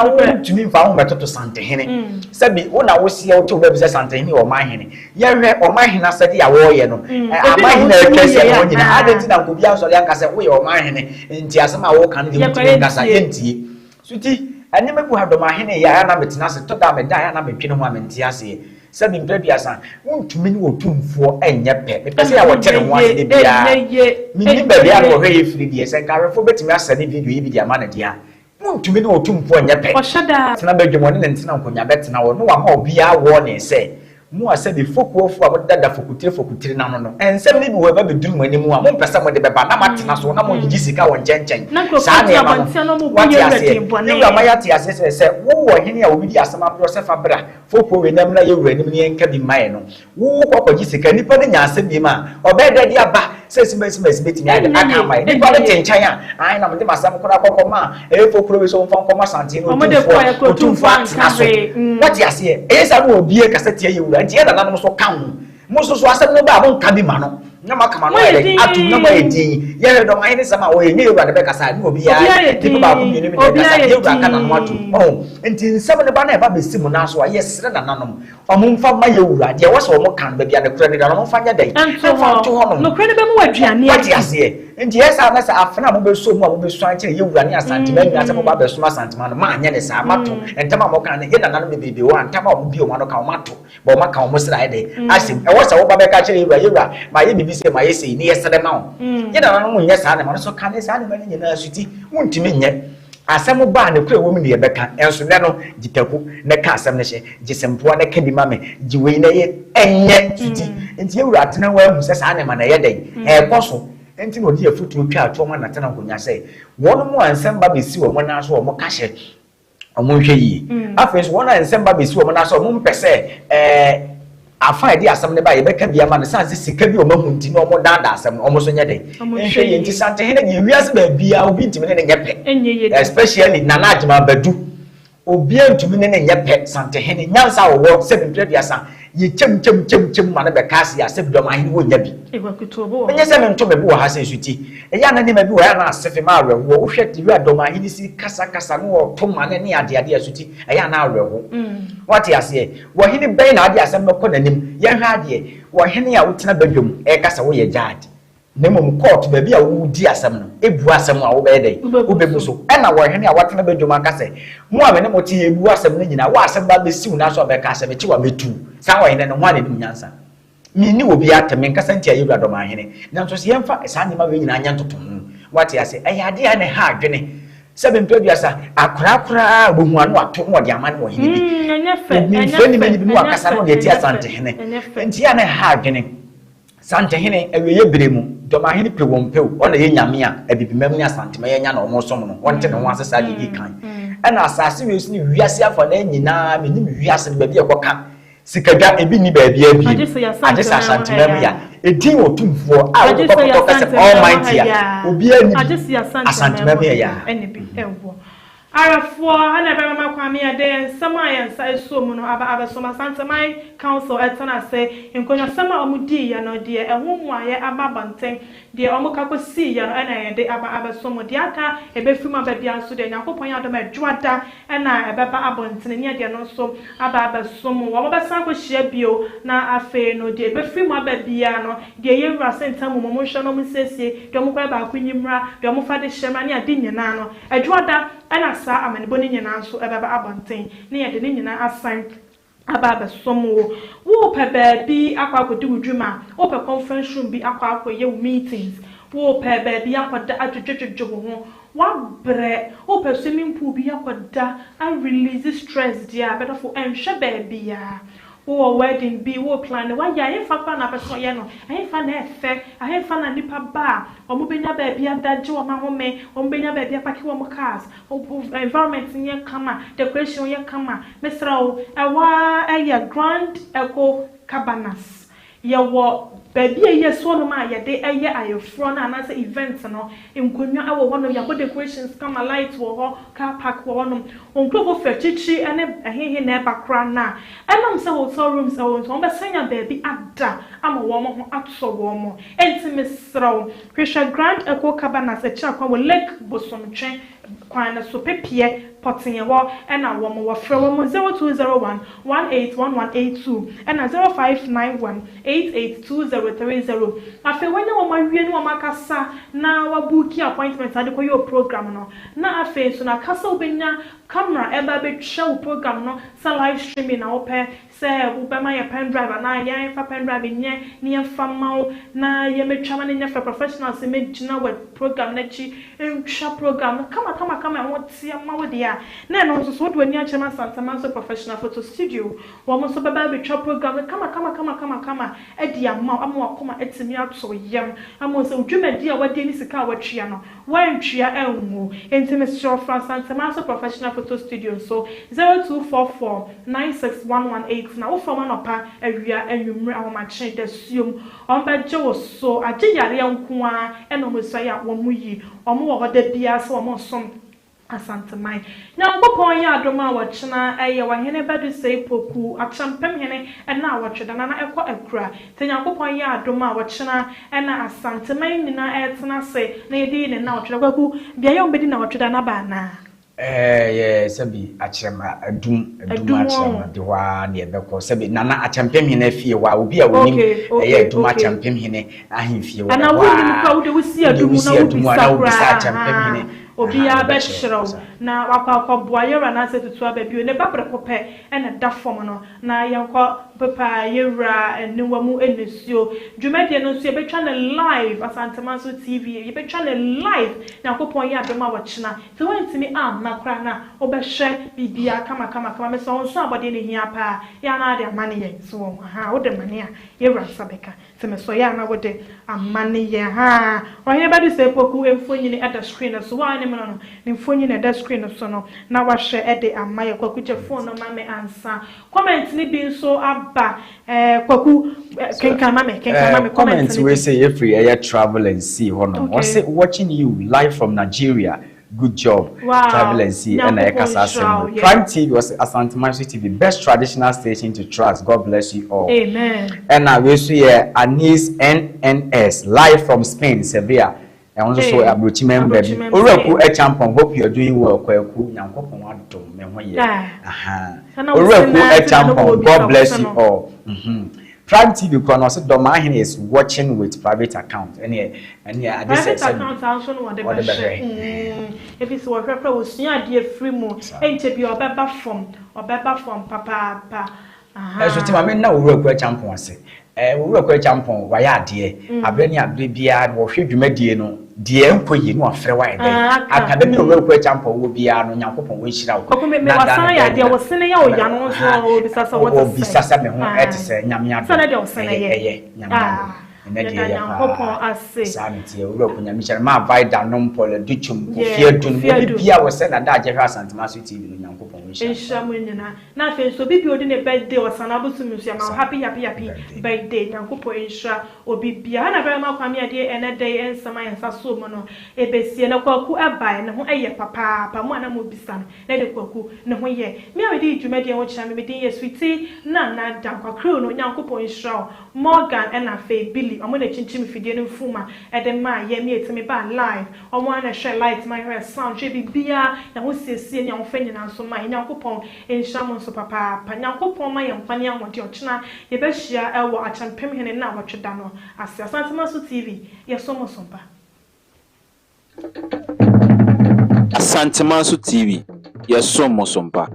wontumi mfa wo ho mmɛtoto Santehene. Sɛbi wo na woseɛ wote wo baabi sɛ Santehene yɛ ɔmanhene. Yɛhwɛ ɔmanhene asɛde a wɔreyɛ no, amanhene a atwa ahyia ne ho nyinaa, adɛn nti na nka obiara nsɔre anka sɛ woyɛ ɔmanhene nti asɛm a woreka no deɛ wontumi nkasa, yɛntie. So nti, nneɛma bi wɔ ha dɔmahene yɛ a, ɛyɛ a na metena ase, tɔ da a meda a, ɛyɛ a na medwene ho a mente aseɛ. Sɛbi mprɛ aduasa, wontumi ne otumfoɔ nyɛ pɛ. Mepɛ sɛ yɛ a wɔte ne ho ase da biara. Mennim baabi a na wɔhwɛ yɛ firi deɛ, sɛ nka awɛfoɔ bɛtumi asɛne video yi bi de ama no deɛ a, Wontumi ne Otumfoɔ nyɛ pɛ. Ɔhyɛ da. Tena badwam, ɔne ne ntena nkonnwa bɛtena hɔ, na wama obiara warning sɛ, Mo a sɛbe fokuofo a modeda fokutire fokutire no ano no, nsɛm no bi wɔ hɔ a ɛba bɛduru mo anim a mompɛ sɛ mode bɛba, na moatena so, na mogyegye sika wɔ nkyɛnkyɛn. Na nkurɔfoɔ Saa gyina nneɛma no, abɔnten na wɔbu woate yɛn wura aseɛ? din bɔne. Yɛn wura ma yɛate aseɛ sɛ, sɛ wowɔ ɔhene a obi de asɛm abrɛ wo sɛ fa bra fokuo wei na mmra yɛn wura anim na yɛnka bi mma yɛn no, Wo kɔ kɔgye sika, nipa no nya asɛm bi ma a, ɔbɛyɛ dɛ de aba sɛ simasimas bɛtumi ayɛ dɛ aka ama yɛ. Nipa no te nkyɛn a, ae na mede m'asɛm koraa kɔ kɔma ɛyɛfoɔ kuro wei sɛ wɔmfa nkɔma Asante no otumfoɔ, otumfoɔ atena so. Wate aseɛ? Ɛyɛ saa na obie kasa tia yɛ wura, nti yɛ nananom nso ka ho. Mo nso so asɛm no ba a, monka bi ma no, na moaka ma no ayɛ dɛ atom na moayɛ din. Yɛhwɛ dɔm ahene sɛm a wɔyɛ, nyɛ yɛ wura na bɛkasa, ne obiara, nipa baako mmienu bi na ɛkasa, yɛ wura ka n'ano atom. Ɔho, nti nsɛm no ba na ɛba bɛsi mo nan so a, yɛsrɛ nananom, Wɔmfa mma yɛn wura, deɛ ɛwɔ sɛ wɔka no, baabi a nokorɛ no da no, wɔmfa nyɛ dɛn? Nto Mfa nto hɔ. hɔnom. Nokorɛ no bɛma wo aduane Woate adi. aseɛ? Nti ɛyɛ saa na sɛ afena a mobɛsɔ mu a mobɛsuan kyerɛ yɛn wura ne Asantema nyinaa sɛ moba abɛsom Asantema no, moanyɛ no saa. Moato ntam a moka no, yɛn nananom bebrebe wɔ hɔ a, ntam a wɔbue wɔn ano ka, wɔato, but wɔaka wɔn srɛ ayɛ dɛn? Ahyɛ mu. Ɛwɔ sɛ woba bɛka kyerɛ yɛn wura, yɛn wura, mayɛ biribi sei, mayɛ sei, na yɛsrɛ ma wo. Yɛn nananom nyɛ saa nneɛma no. So kane saa nneɛma no nyinaa so ti, wontumi nyɛ. Asɛm ba a, nokorɛ wɔ mu na yɛbɛka, nso nnɛ no, gye taku na ka asɛm no hyɛ, gye sempoa na ka bi ma me, gye wei na yɛ, ɛnyɛ suti. Nti yɛn wura atena hɔ ahu sɛ saa nneɛma no ɛyɛ dɛn? Ɛrekɔ so. Nti na ɔde afotuo twaa toɔ ma Natana nkonyaa sɛ, wɔnom a nsɛm ba bɛsi wɔn nan so a wɔka hyɛ, wɔnhwɛ yie. Afei nso wɔn a nsɛm ba bɛsi wɔn nan so a wɔmpɛ sɛ ɛɛ afa a ɛde asɛm no ba a yɛbɛka bi ama no sane sɛ sika bi a wɔahu nti na wɔdaadaa asɛm no, wɔn nso nyɛ dɛn? Nhwɛ yie. Nti Santehene deɛ wiase baabiara obi ntumi ne no nyɛ pɛ. Especially Nana Agyeman Badu. Obiara ntumi ne no nyɛ pɛ. Santehene, nyansa a ɔwɔ sɛ mprɛ aduasa yɛ kyɛm kyɛm kyɛm kyɛm ma no bɛka ase a sɛ Dɔmahene wɔnnya bi. Ɛnyɛ sɛ mento me bo wɔ ha sɛ nsuti. Ɛyɛ a na nneɛma bi wɔ hɔ a na asefe ma awerɛhoɔ. Wohwɛ the way a Dɔmahene si kasa kasa na ɔto ma no ne adeade a nsuti, ɛyɛ a na awerɛho. Woate aseɛ? Ɔhene bɛn na wode asɛm bɛkɔ n'anim? Yɛnhwɛ adeɛ, ɔhene a wotena badwam reka sɛ woyɛ judge, na mmom kɔɔto, baabi a wodi asɛm no, bu asɛm a, wobɛyɛ dɛn? Wobɛbu so. Ɛnna ɔhene a watena badwam aka sɛ, Mo a me ne mo te ha rebu asɛm no nyinaa, wo a asɛm ba bɛsi wo nan so a bɛka sɛ, 'Mekye wo a, mɛtu wo. Saa ɔhene no, hwan na ɛnim nyansa? Menni obiara atɛm, menkasa ntia yɛn wura Dɔmahene. Nanso sɛ yɛmfa saa nneɛma wei nyinaa nyɛ ntotoho, woate ase, ɛyɛ adeɛ a na ɛha adwene. Sɛ mprɛ aduasa, akwadaa koraa a ɔbɛhu a na wato na ɔde ama ne ɔhene bi. Obi mfrɛ ne mani bi na wakasa na ɔde atia Asantehene. Nti a na ɛha adwene. Santehene, awieeɛ berɛ mu. Dɔmahene pe wɔn pɛ o, ɔna yɛ Nyame a Abibimam ne Asantema yɛnya na wɔn som no, wɔnte ne ho ase saa deɛ ɛdi kan. Ɛna asase wei so ne wiase afanaa nyinaa, menim wiase no baabi a ɛkɔka sikadwa, ebi nni baabiara bio, Agye sɛ agye sɛ Asanteman Asanteman ha mu yi ya. a. Edin Otumfoɔ a wode Agye sɛ kɔpɔtɔ ka sɛ Asanteman mu ha Almighty yi a, a. obiara nni Agye bi. sɛ Asanteman Asanteman mu mu ha yɛ ya. ɛna bi ɛwɔ. Awerɛfoɔ, ha na ɛbɛma makwan me yɛde nsɛm a yɛn nsa asuo mu no aba abɛsom Asanteman Council ɛtena ase. Nkonnwasɛm a wɔn diiɛ no, deɛ ɛho mmuaeɛ aba abɔnten, deɛ wɔn ka kɔsiiɛ no ɛna yɛde aba abɛsom mo. Deɛ aka ɛbɛfiri mu aba biara nso deɛ, Nyankopɔn yɛ adom a Ɛdwoada ɛna ɛbɛba abɔntene ne yɛde ɛno nso aba abɛsom mo. Wɔn bɛsan akɔhyia bio na afei no deɛ ɛbɛfiri mu aba biara no, deɛ ɛyɛ nwura sɛ ntam mu, wɔn nhwɛ na wɔn nsiesie, deɛ wɔn kɔyɛ baako nyi mmra, deɛ wɔn fa de hyɛ mmra ne ade nyinaa no, Ɛdwoada na saa amanebɔ no nyinaa nso bɛba abɔnten, na yɛde ne nyinaa asan aba abɛsom wo. Worepɛ baabi akɔ akɔdi wo dwuma, worepɛ conference room bi akɔ akɔyɛ wo meetings, worepɛ baabi akɔda adwodwodwodwo wo ho, woabrɛ, worepɛ swimming pool bi akɔda a release stress deɛ a, bɛdɔfo, nhwɛ baabiara. Wowɔ wedding bi, wo plan, woayɛ a, ɛhefa koraa na wopɛ sɛ ɔyɛ no? Ɛhefa na ɛfɛ? Ɛhefa na nnipa ba a, wɔbɛnya baabi ada agye wɔn ahome, wɔbɛnya baabi apake wɔn cars, environment no yɛ kama, decoration yɛ kama. Mesrɛ wo, ɛhɔ ara yɛ Grand Echo Cabanas. Yɛwɔ baabi a ɛyɛ soɔ nom a yɛde yɛ ayeforɔ no anaasɛ event no, nkonnwa wɔ hɔnom, yɛabɔ decorations kama, light wɔ hɔ, car park wɔ hɔnom. Wo nkurɔfoɔ firi akyirikyiri ne ɛhehe na ɛba koraa no a, ɛnam sɛ hotel rooms wɔ hɔ nti, wɔbɛsan anya baabi ada ama wɔn ho atɔ wɔn. Enti mesrɛ wo, hwehwɛ Grand Echo Cabanas akyiri akwan wɔ Lake Bosomtwe kwan no so, Pepeɛ pɔtee hɔ na wɔn wɔ. Frɛ wɔn 0201 181182 ɛna 0591 882030. Afei wanya wɔn awie ne wɔn akasa na wabuuki appointment a wode kɔyɛ wo program no. Na afei nso no aka sɛ wobɛnya camera ɛba abɛtwa wo program no sɛ live streaming na wopɛ sɛ wobɛma yɛ pen drive anaa yɛmfa pen drive nyɛ na yɛmfa mma wo na yɛmmɛtwa ma no nyɛ fɛ professionals mmɛgyina wɔ program no akyi ntwa program no kama kama kama ɛho teɛ ma wo deɛ a na ɛno nso so wode w'ani akyerɛ ma Asanteman so professional photo studio wɔn nso bɛba abɛtwa program no kama kama kama kama kama de ama wo ama w'akoma atumi atɔ wo yam ama wo sɛ wo dwumadie a w'adi ne sika a w'atua no Woantua angu. Enti mesrɛ wo fra Asantemanso Professional Photo Studio nso, 0244 961189. Wofrɛ wɔn anɔpa, awia, anwummere, ahomakye, dasuom. Wɔbɛgye wo so. Agye yareɛ nko ara na wɔsua yɛ a wɔyi. Wɔwɔ hɔ da biara sɛ wɔresom Asanteman. Nyankopɔn yɛ adom a wɔkyena ɛyɛ Ɔhene Bɛdosei Poku, Akyɛmpem Hene nnawɔtwe da na na ɛkɔ akura. Sɛ Nyankopɔn yɛ adom a ɔkyena na Asanteman nyinaa ɛretena ase na yɛdi ne nnawɔtwe da. Kwaku, beaeɛ a wɔbɛdi nnawɔtwe da no aba anaa? Ɛɛ yɛ sɛbi Akyerɛma, Adum, Adum Akyerɛma de hɔ ara na yɛbɛkɔ. Sɛbi Nana Akyɛmpemhene afie hɔ a, obi a onim ɛyɛ Adum Akyɛmpemhene ahemfie hɔ, ɛhɔ ara. Anaa wonnim koraa, wode wosi Adum mu na wobisa koraa, ahaa, obiara bɛkyerɛ wo na wakɔ akɔboa yɛn anaasɛ tutu aba bio. Ne ba prɛko pɛ na ɛda fam no. Na yɛnkɔ pepa yɛwura aniwa mu nisuo. Dwumadie no nso yɛbɛtwa no live Asantemanso TV yɛbɛtwa no live Nyankopɔn yɛ adom a ɔkyena sɛ woantumi amma koraa no a wobɛhwɛ biribiara kama kama kama mesrɛ wo nso abɔdeɛ no hia paa yɛ a na wode amane yɛn so wɔ ho ahaa wode mane a yɛwura nsa bɛka Sɛ mesɔ yɛ a na wode amane yɛn haa. Ɔhene Bɛdesɛe Poku mfonini da screen no so. Wo a wonim no no, ne mfonini na ɛda screen no so no na wahwɛ de ama yɛn. Kwaku gye phone no ma me ansa. Comment no bi nso aba. Eh, Kwaku, kenkan ma me, kenkan ma me comment no bi. Comment wei sɛ efiri ɛyɛ travel and see hɔ nom. Ɔse watching you live from Nigeria. Good job Wow travel and see ɛna Nyankopɔn ɛka saa nhyira asɛm wo wei yeah. Prime TV ɔsɛ Asantemanso TV best traditional station to trust God bless you all Amen. ɛna wei nso yɛ Anis NNS live from Spain Sevilla ɛho nso so Hey aburokyiman mu baabi Aburokyiman Owuraku Spain. Acheampong hope you are doing well Kwaku Nyankopɔn adom me ho yɛ Ah ahaa sɛ na wo se Owuraku na nti na na Acheampong wɔbisa God wo bless se you no. all mhm Prime TV kura no ɔse Dɔmahene is watching with private account ɛneɛ ɛneɛ ade sɛ Private sɛbi account ara nso na wɔde wɔde bɛhwɛ bɛhwɛ mm efisɛ wɔhwɛ koraa wɔsua adeɛ firi mu Saa. ɛnkyɛ biara ɔbɛba fam ɔbɛba fam papaapa Ɛnso ti ahaa. maame nna Owura Aku Acheampong ase. Ɛɛ Owura Aku Acheampong wayɛ adeɛ. Aberɛ ne aberɛ biara no wɔhwɛ dwumadie no deɛ ɛnkɔ yie no wafrɛ wo ayɛ dɛn Ah, aka. aka. Baabi a Owura Aku Acheampong wɔ biara no Nyankopɔn ɔnhyira wo. Kwaku me me Na da wasan ne ayɛ da adeɛ nyina wo sene yɛ ɔya no nso Aha ɔbisa sɛ wɔte ɔbisa sɛn. sɛ me ho ɛte Ae sɛ Nyame sɛ ne adom deɛ wo sene ɛyɛ yɛ ɛyɛ Nyame adom. ah. Ɛnɛ deɛ Yɛda ɛyɛ Nyankopɔn paa. ase. Saa na ɛteɛ. Owura Oku Nyame nhyira no. Maa Vida nom Paul Adu Twum, Yeah, Kofi Adu nom, Kofi obi Adu. biara a wɔsɛ n'adagye hwɛ Asantemanso TV no, Nyankopɔn nhyira no. Nhyira mo nyinaa. Na afei nso obi bi odi ne birthday ɔsana abosom nso yɛma wo happy happy happy birthday. Nyankopɔn nhyira obi biara. Na bɛrima Kwame adeɛ ɛnɛ da yi nsɛm a yɛn nsa soo mu no ɛbɛsie. Na Kwaku ɛbae ne ho ɛyɛ papaapa. Mo a na mo bisa no na ɛde Kwaku ne ho yɛ. Me a medi dwumadie ho kyerɛ me me din yɛ Sweetie Nana Dankwa Crew no Nyankopɔn nhyira wo. Morgan ɛna afei Billy ɔmo na ɛkyinkyim mfidie no mfuma ɛde maa yɛn me yɛtumi baa live. Ɔmo ara na ɛhwɛɛ light ma yɛhwɛɛ sound hwɛɛ biribiara, yɛahosiesie ne ahofɛ nyinaa nso maa yɛn. Nyankopɔn nhyira mo nso papaapa. Nyankopɔn ma yɛn nkwa ne ahoɔden ɔkyena yɛbɛhyia wɔ Akyɛmpem Hene nnawɔtwe da no ase. Asantemanso TV, yɛsom mo som pa. Asantemanso TV, yɛsom mo som pa.